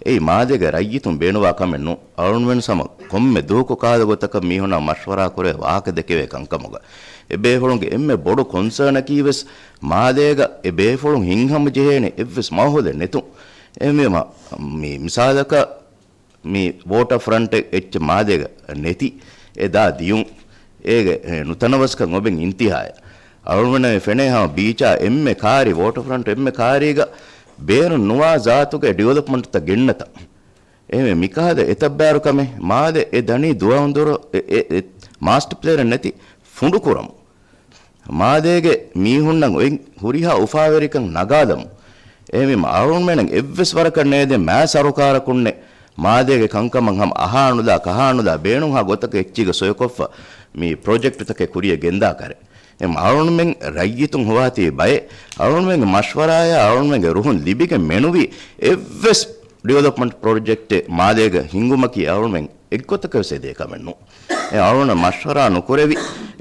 އެއީ މާލޭގެ ރައްޔިތުން ބޭނުންވާ ކަމެއް ނޫން. އަޅުގަނޑުމެން ހަމަ ކޮންމެ ދުވަހަކު ކަހަލަ ގޮތަކަށް މީހުންނާ މަޝްވަރާ ކުރެވޭ ވާހަކަ ދެކެވޭ ކަންކަމުގަ އެބޭފުޅުންގެ އެންމެ ބޮޑު ކޮންސާނަކީ ވެސް މާލޭގަ އެބޭފުޅުން ހިތްހަމަޖެހޭނެ އެއްވެސް މާހައުލެއް ނެތުން. އެހެންވީމަ މި މިސާލަކަށް މި ވޯޓަރ ފްރަންޓެއް އެއްޗެއް މާލޭގަ ނެތި އެ ދާ ދިޔުން އޭގެ ނުތަނަވަސްކަން އޮބެން އިންތިހާއެއް. އަޅުގަނޑަށް ފެނޭ ހަމަ ބީޗާ އެންމެ ކާރި، ވޯޓަރ ފްރަންޓް އެންމެ ކާރީގަ ބޭނުން ނުވާ ޒާތުގެ ޑިވެލޮޕްމަންޓްތައް ގެންނަތަން. އެހެންވެ މިކަހަލަ އެތައްބާރު ކަމެއް މާލެ އެ ދަނީ ދުވަހުން ދުވަހަށް އެ، އެ، އެ މާސްޓަ ޕްލޭނެއް ނެތި ފުނޑުކުރަމު. މާލޭގެ މީހުންނަށް އޮތް ހުރިހާ އުފާވެރިކަން ނަގާލަމު. އެހެންވީމަ އަޅުގަނޑުމެން އެއްވެސް ވަރަކަށް ނޭދެ މާ ސަރުކާރަކުންނެއް މާލޭގެ ކަންކަމަށް ހަމަ އަހާނުލާ ކަހާނުލާ ބޭނުންހާ ގޮތަކަށް އެއްޗީގަ ސޮއިކޮށްފަ މި ޕްރޮޖެކްޓްތަކެއް ކުރިޔަށް ގެންދާ ކަރެއް. އެ އަޅުގަނޑުމެން ރައްޔިތުން ހޮވާތީ ބައެއް، އަޅުގަނޑުމެންގެ މަޝްވަރާއާ އަޅުގަނޑުމެންގެ ރުހުން ލިބިގެން މެނުވީ އެއްވެސް ޑިވެލޮޕްމަންޓް ޕްރޮޖެކްޓެއް މާލޭގަ ހިންގުމަކީ އަޅުގަނޑުމެން އެއްގޮތަކަށް ވެސް އެދޭ ކަމެއް ނޫން. އެ އަޅުގަނޑަށް މަޝްވަރާ ނުކުރެވި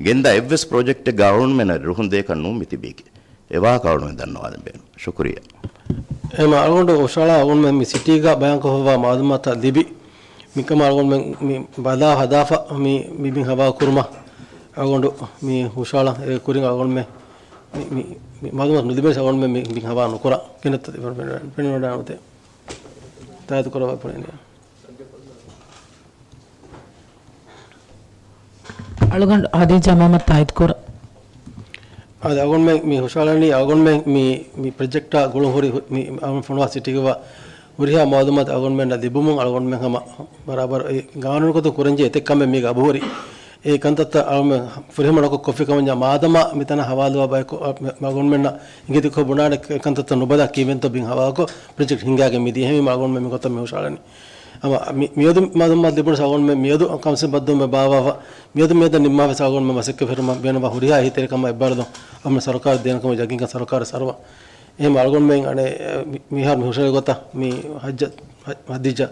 ގެންދާ އެއްވެސް ޕްރޮޖެކްޓެއްގަ އަޅުގަނޑުމެންނަށް ރުހުން ދޭކަށް ނޫން މި ތިބީކީ. އެ ވާހަކަ އަޅުގަނޑު ދަންނަވާލަން ބޭނުން. ޝުކުރިއްޔާ. އެހެންވީމަ އަޅުގަނޑު ހުށަހަޅާ އަޅުގަނޑުމެން މި ސިޓީގަ ބަޔާންކޮށްފައިވާ މައުލޫމާތުތައް ލިބި، މިކަމަށް އަޅުގަނޑުމެން މި ބަލާ ހަދާފަ މި، މި ބިން ހަވާލު ކުރުމަށް އަޅުގަނޑު މި ހުށަހަޅާ. އޭގެ ކުރިން އަޅުގަނޑުމެން މި، މި، މި މައުލޫމާތު ނުލިބޭ އަޅުގަނޑުމެން މި ބިން ހަވާލު ނުކުރާ. ގިނަ ތަ-، ފެނިވަޑައިގަންނަވާ. ތާއީދު ކުރައްވާ ފުރޭނެ. އަޅުގަނޑު ހަދީޖާ މުހައްމަދު ތާއީދު ކުރަން. އަދި އަޅުގަނޑުމެން މި ހުށަހަޅަނީ އަޅުގަނޑުމެން މި، މި ޕްރޮޖެކްޓާ ގުޅުން ހުރި ހު-، މި އަޅުގަނޑު ފޮނުވާ ސިޓީގަ ހުރިހާ މައުލޫމާތު އަޅުގަނޑުމެންނަށް ލިބުމުން އަޅުގަނޑުމެން ހަމަ ބަރާބަރު އެ ގާނޫނުގަތުން ކުރަންޖެހޭ އެތައް ކަމެއް މީގަ އަބުހުރި. އެ ކަންތައްތައް އަޅުގަނޑުމެން ފުރިހަމަ ނުކޮށް ކޮށްފި ކަމަށް މާދަމާ މިތަނަށް ހަވާލުވާ ބަޔަކު، އަ، މި، މި އަޅުގަނޑުމެންނަށް އިނގިތި ކޮށް ބުނާނެ ކަންތައްތައް ނުބަލާ ކީއްވެންތޯ ބިން ހަވާލުކޮށް ޕްރޮޖެކްޓް ހިންގާގެން މިދީ. އެހެންވީމަ އަޅުގަނޑުމެން މިގޮތަށް މި ހުށަހަޅަނީ. އަމަ މި-، މިއަދު މަ-، މަ-، ލިބުނު އަޅުގަނޑުމެން މިއަދު ކައުންސިލް ބައްދުވުމެއް ބާއްވާފަ، މިއަދު މިއަދަށް ނިންމާފަ އަޅުގަނޑުމެން މަސައްކަތް ފެށުމަށް ބޭނުންވާ ހުރިހާ އެހީތެރިކަމާ އެއްބާރުލުން އަމަ ސަރުކާރަށް ދޭނެ ކަމަށް ޔަގީންކަން ސަރުކާރަށް ސަރުވާ. އެހެން އަޅުގަނޑުމެން އަނެއް މި-، މިހާރު މި ހުށަހެޅި ގޮތަށް މި ހައްޖަ-، ހަ-، ހަދީޖާ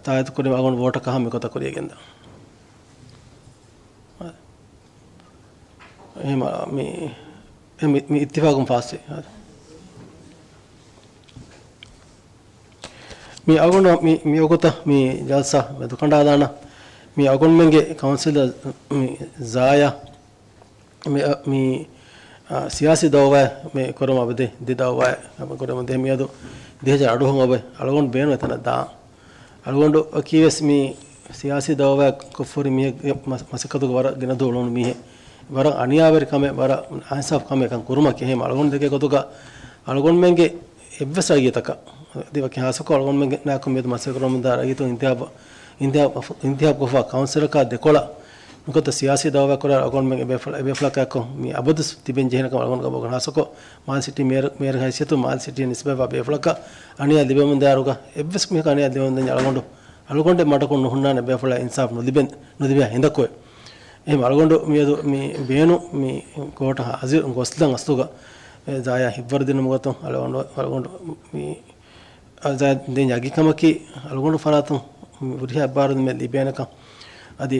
ތާއީދު ކުރީމަ އަޅުގަނޑު ވޯޓަކަށް ހަމަ މި ގޮތަށް ކުރިޔަށް ގެންދާ. އެހެން މި، އެ މި، މި އިއްތިފާގުން ފާސްވި. މި އަޅުގަނޑު މި، މި ވަގުތަށް މި ޖަލްސާ މެދުކަނޑާލާނަ، މި އަޅުގަނޑުމެންގެ ކައުންސިލަރ މި ޒާޔާ މި، މި، އާ، ސިޔާސީ ދައުވާއެއް މި ކުރަމުން އަބަދު ދި ދައުވާއެއް ކުރަމުން ދޭ މިއަދު ދިހަ ހަޒާރު އަޑުއަހަރު އަބަދު އަޅުގަނޑު ބޭނުން އެތަނަށް ދާން. އަޅުގަނޑު އަކީވެސް މި ސިޔާސީ ދައުވާ ކޮށްފަހުރި މީހެއްގެ މަ-، މަސައްކަތުގެ ވަރަށް ގިނަ ދުވަހު އުޅުނު މީހެއް. ވަރަށް އަނިޔާވެރި ކަމެއް، ވަރަށް އައިންސާފު ކަމެއް ކަން ކުރުމަކީ. އެހެން އަޅުގަނޑު ދެކޭ ގޮތުގަ އަޅުގަނޑުމެންގެ އެއްވެސް ރައްޔިތަކަށް އަދި ވަކި ހާއްސަކޮށް އަޅުގަނޑުމެންގެ ނާކު މިއަދު މަސައްކަތް ކުރަމުންދާ ރައްޔިތުން އިންތިހާބު، އިންތިހާބު، އިންތިހާބު ކޮށްފަ ކައުންސިލަކާ ދެކޮޅަށް ނުކަތަ ސިޔާސީ ދައުވާ ކުރާ އަޅުގަނޑުމެން އެބޭފުޅ-، އެބޭފުޅަކާއެކު މި އަބަދު ތިބެން ޖެހޭނެ ކަމަށް އަޅުގަނޑު ގަބޫލު ކުރަން. ހާއްސަކޮށް މާލެ ސިޓީ މޭޔަރ، މޭޔަރ ހައިސިއްޔަތުން މާލެ ސިޓީއަށް ނިސްބަތްވާ ބޭފުޅަކަށް އަނިޔާ ލިބެމުންދާއިރުގަ އެއްވެސް މީހަކަށް އަނިޔާ ލިބެމުންދެންޏާ އަޅުގަނޑު، އަޅުގަނޑެއް މަޑަކުން ނުހުންނާނެ އެބޭފުޅާ އިންސާފު ނުލިބެން، ނުލިބޭ ހިނދަކުވެ. އެހެން އަޅުގަނޑު މިއަދު މި ބޭނު މި ކޯޓަށް ހާޒިރު ގޮސްލަން އަސްލުގަ އެ ޒާޔާ ހިތްވަރުދިނުމުގަތުން އަޅުގަނޑު، އަޅުގަނޑު މި އަޒާ ދެން ޔަގީންކަމަކީ އަޅުގަނޑު ފަރާތުން ހުރިހާ އެއްބާރުލުމެއް ލިބޭނެކަން. އަދި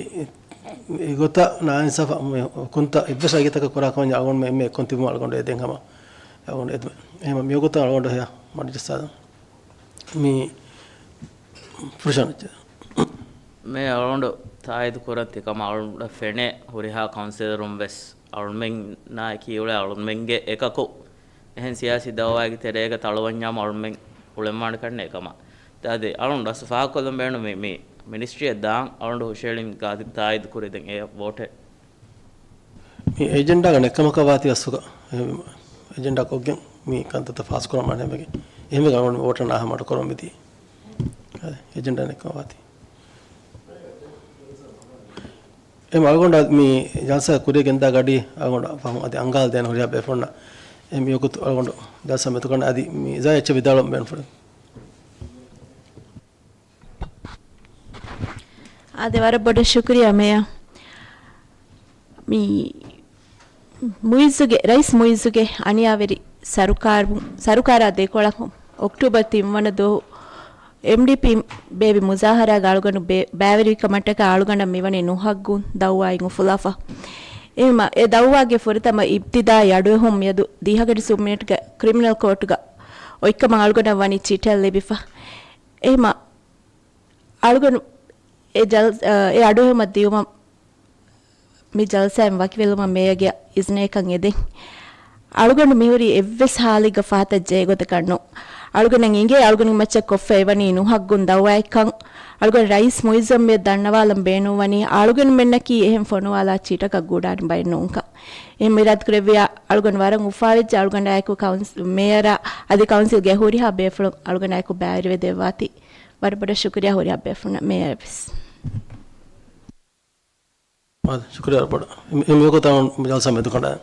އެގޮތަށް ނާއިންސާފާ ހުކުމްތައް އެއްވެސް ރައްޔިތަކަށް ކުރާ ކަމަށް އަޅުގަނޑު މެ-، މެ އެކުން ތިބުމަށް އަޅުގަނޑު އެދެން ހަމަ އަޅުގަނޑު އެދުމެ. އެހެން މިވަގުތަށް އަޅުގަނޑު ހެޔާ މަޑުޖައްސާލަން. މި ފުރުޝާން އެއްޗެއް. މޭ އަޅުގަނޑު ތާއީދު ކުރަން ތިކަމަށް އަޅުގަނޑަށް ފެނޭ ހުރިހާ ކައުންސިލަރުން ވެސް އަޅުމެންނާއި ކީއުޅޭ އަޅުމެންގެ އެކަކު އެހެން ސިޔާސީ ދައުވާއެއްގެ ތެރޭގަ ތަޅުވަންޏާމު އަޅުމެން އުޅެންވާނެ ކަންނޭ ކަމަށް. އަދި އަޅުން ރަސް ފާހަގަކޮށްލަން ބޭނުން މި، މި މިނިސްޓްރީއަށް ދާން އަޅުން ހުށަހެޅިން ގާދި ތާއީދު ކުރި ދެން އެ ވޯޓެއް. މި އެޖެންޑާގަ ނެއްކަމަކަށް ވާތީ އަސްލުގަ އެޖެންޑާ ކޮށްގެން މި ކަންތައްތައް ފާސްކުރަން މަނޭ ވެގެން. އެހެންވެ އަޅުން ވޯޓަށް ނާހަ މަޑުކުރަމުން މިދީ. އެޖެންޑާ ނެއްކަމަށް ވާތީ. އެ އަޅުގަނޑަށް މި ޖަލްސާ ކުރިޔަށް ގެންދާ ގަޑި އަޅުގަނޑަށް ފަހުން އަދި އަންގާލަ ދޭން ހުރިހާ ބޭފުޅުންނަށް އެ މިވަގުތު އަޅުގަނޑު ޖަލްސާ މެދުކަނޑަށް އަދި މި ޒާޔާ އެއްޗެއް ވިދާޅުވަން ބޭނުންފުޅެ. އާދެ، ވަރަށް ބޮޑަށް ޝުކުރިޔާ މޭޔަ. މި މުއިއްޒުގެ، ރައީސް މުއިއްޒުގެ އަނިޔާވެރި ސަރުކާރު، ސަރުކާރާ ދެކޮޅަށް އޮކްޓޫބަރ ތިންވަނަ ދުވަހު އެމްޑީޕީ ބޭއްވި މުޒާހަރާގަ އަޅުގަނޑު ބޭ-، ބައިވެރިވި ކަމަށްޓަކާ އަޅުގަނޑަށް މިވަނީ ނުހައްގުން ދައުވާއިން އުފުލާފަ. އެހެންމަ އެ ދައުވާގެ ފުރަތަމަ އިބްތިދާއީ އަޑުއެހުން މިއަދު ދިހަ ހަގަޑި ސުރު މިނެޓްގެ ކްރިމިނަލް ކޯޓުގަ އޮތްކަމަށް އަޅުގަނޑަށް ވަނީ ޗިޓެއް ލިބިފަ. އެހެންމަ އަޅުގަނޑު އެ ޖަލް-، އެ އަޑުއެހުމަށް ދިޔުމަށް މި ޖަލްސާއިން ވަކިވެލުމަށް މޭޔަގެ އިޒްނޭކަން އެދެން. އަޅުގަނޑު މިހުރީ އެއްވެސް ހާލެއްގަ ފަހަތަށް ޖެހޭ ގޮތަކަށް ނޫން. އަޅުގަނޑަށް އިނގޭ އަޅުގަނޑު މައްޗަށް ކޮށްފަ އެވަނީ ނުހައްގުން ދައުވާއެއްކަން. އަޅުގަނޑު ރައީސް މުއިއްޒަށް މިއަދު ދަންނަވާލަން ބޭނުންވަނީ އަޅުގަނޑުމެންނަކީ އެހެން ފޮނުވާލާ ޗިޓަކަށް ގުޑާން ބައެއް ނޫންކަން. އެހެން އިރާދަކުރެއްވިޔާ އަޅުގަނޑު ވަރަށް އުފާވެއްޖެ އަޅުގަނޑާއެކު ކައުންސި-، މޭޔަރާ އަދި ކައުންސިލްގެ ހުރިހާ ބޭފުޅުން އަޅުގަނޑާއެކު ބައިވެރިވެ ދެއްވާތީ. ވަރަށް ބޮޑަށް ޝުކުރިޔާ ހުރިހާ ބޭފުޅުންނަށް މޭޔަރަށް ވެސް. ޝުކުރިޔާ ބޮޑަށް. މި-، މި-، މިވަގުތު ޖަލްސާ މެދުކަނޑަށް.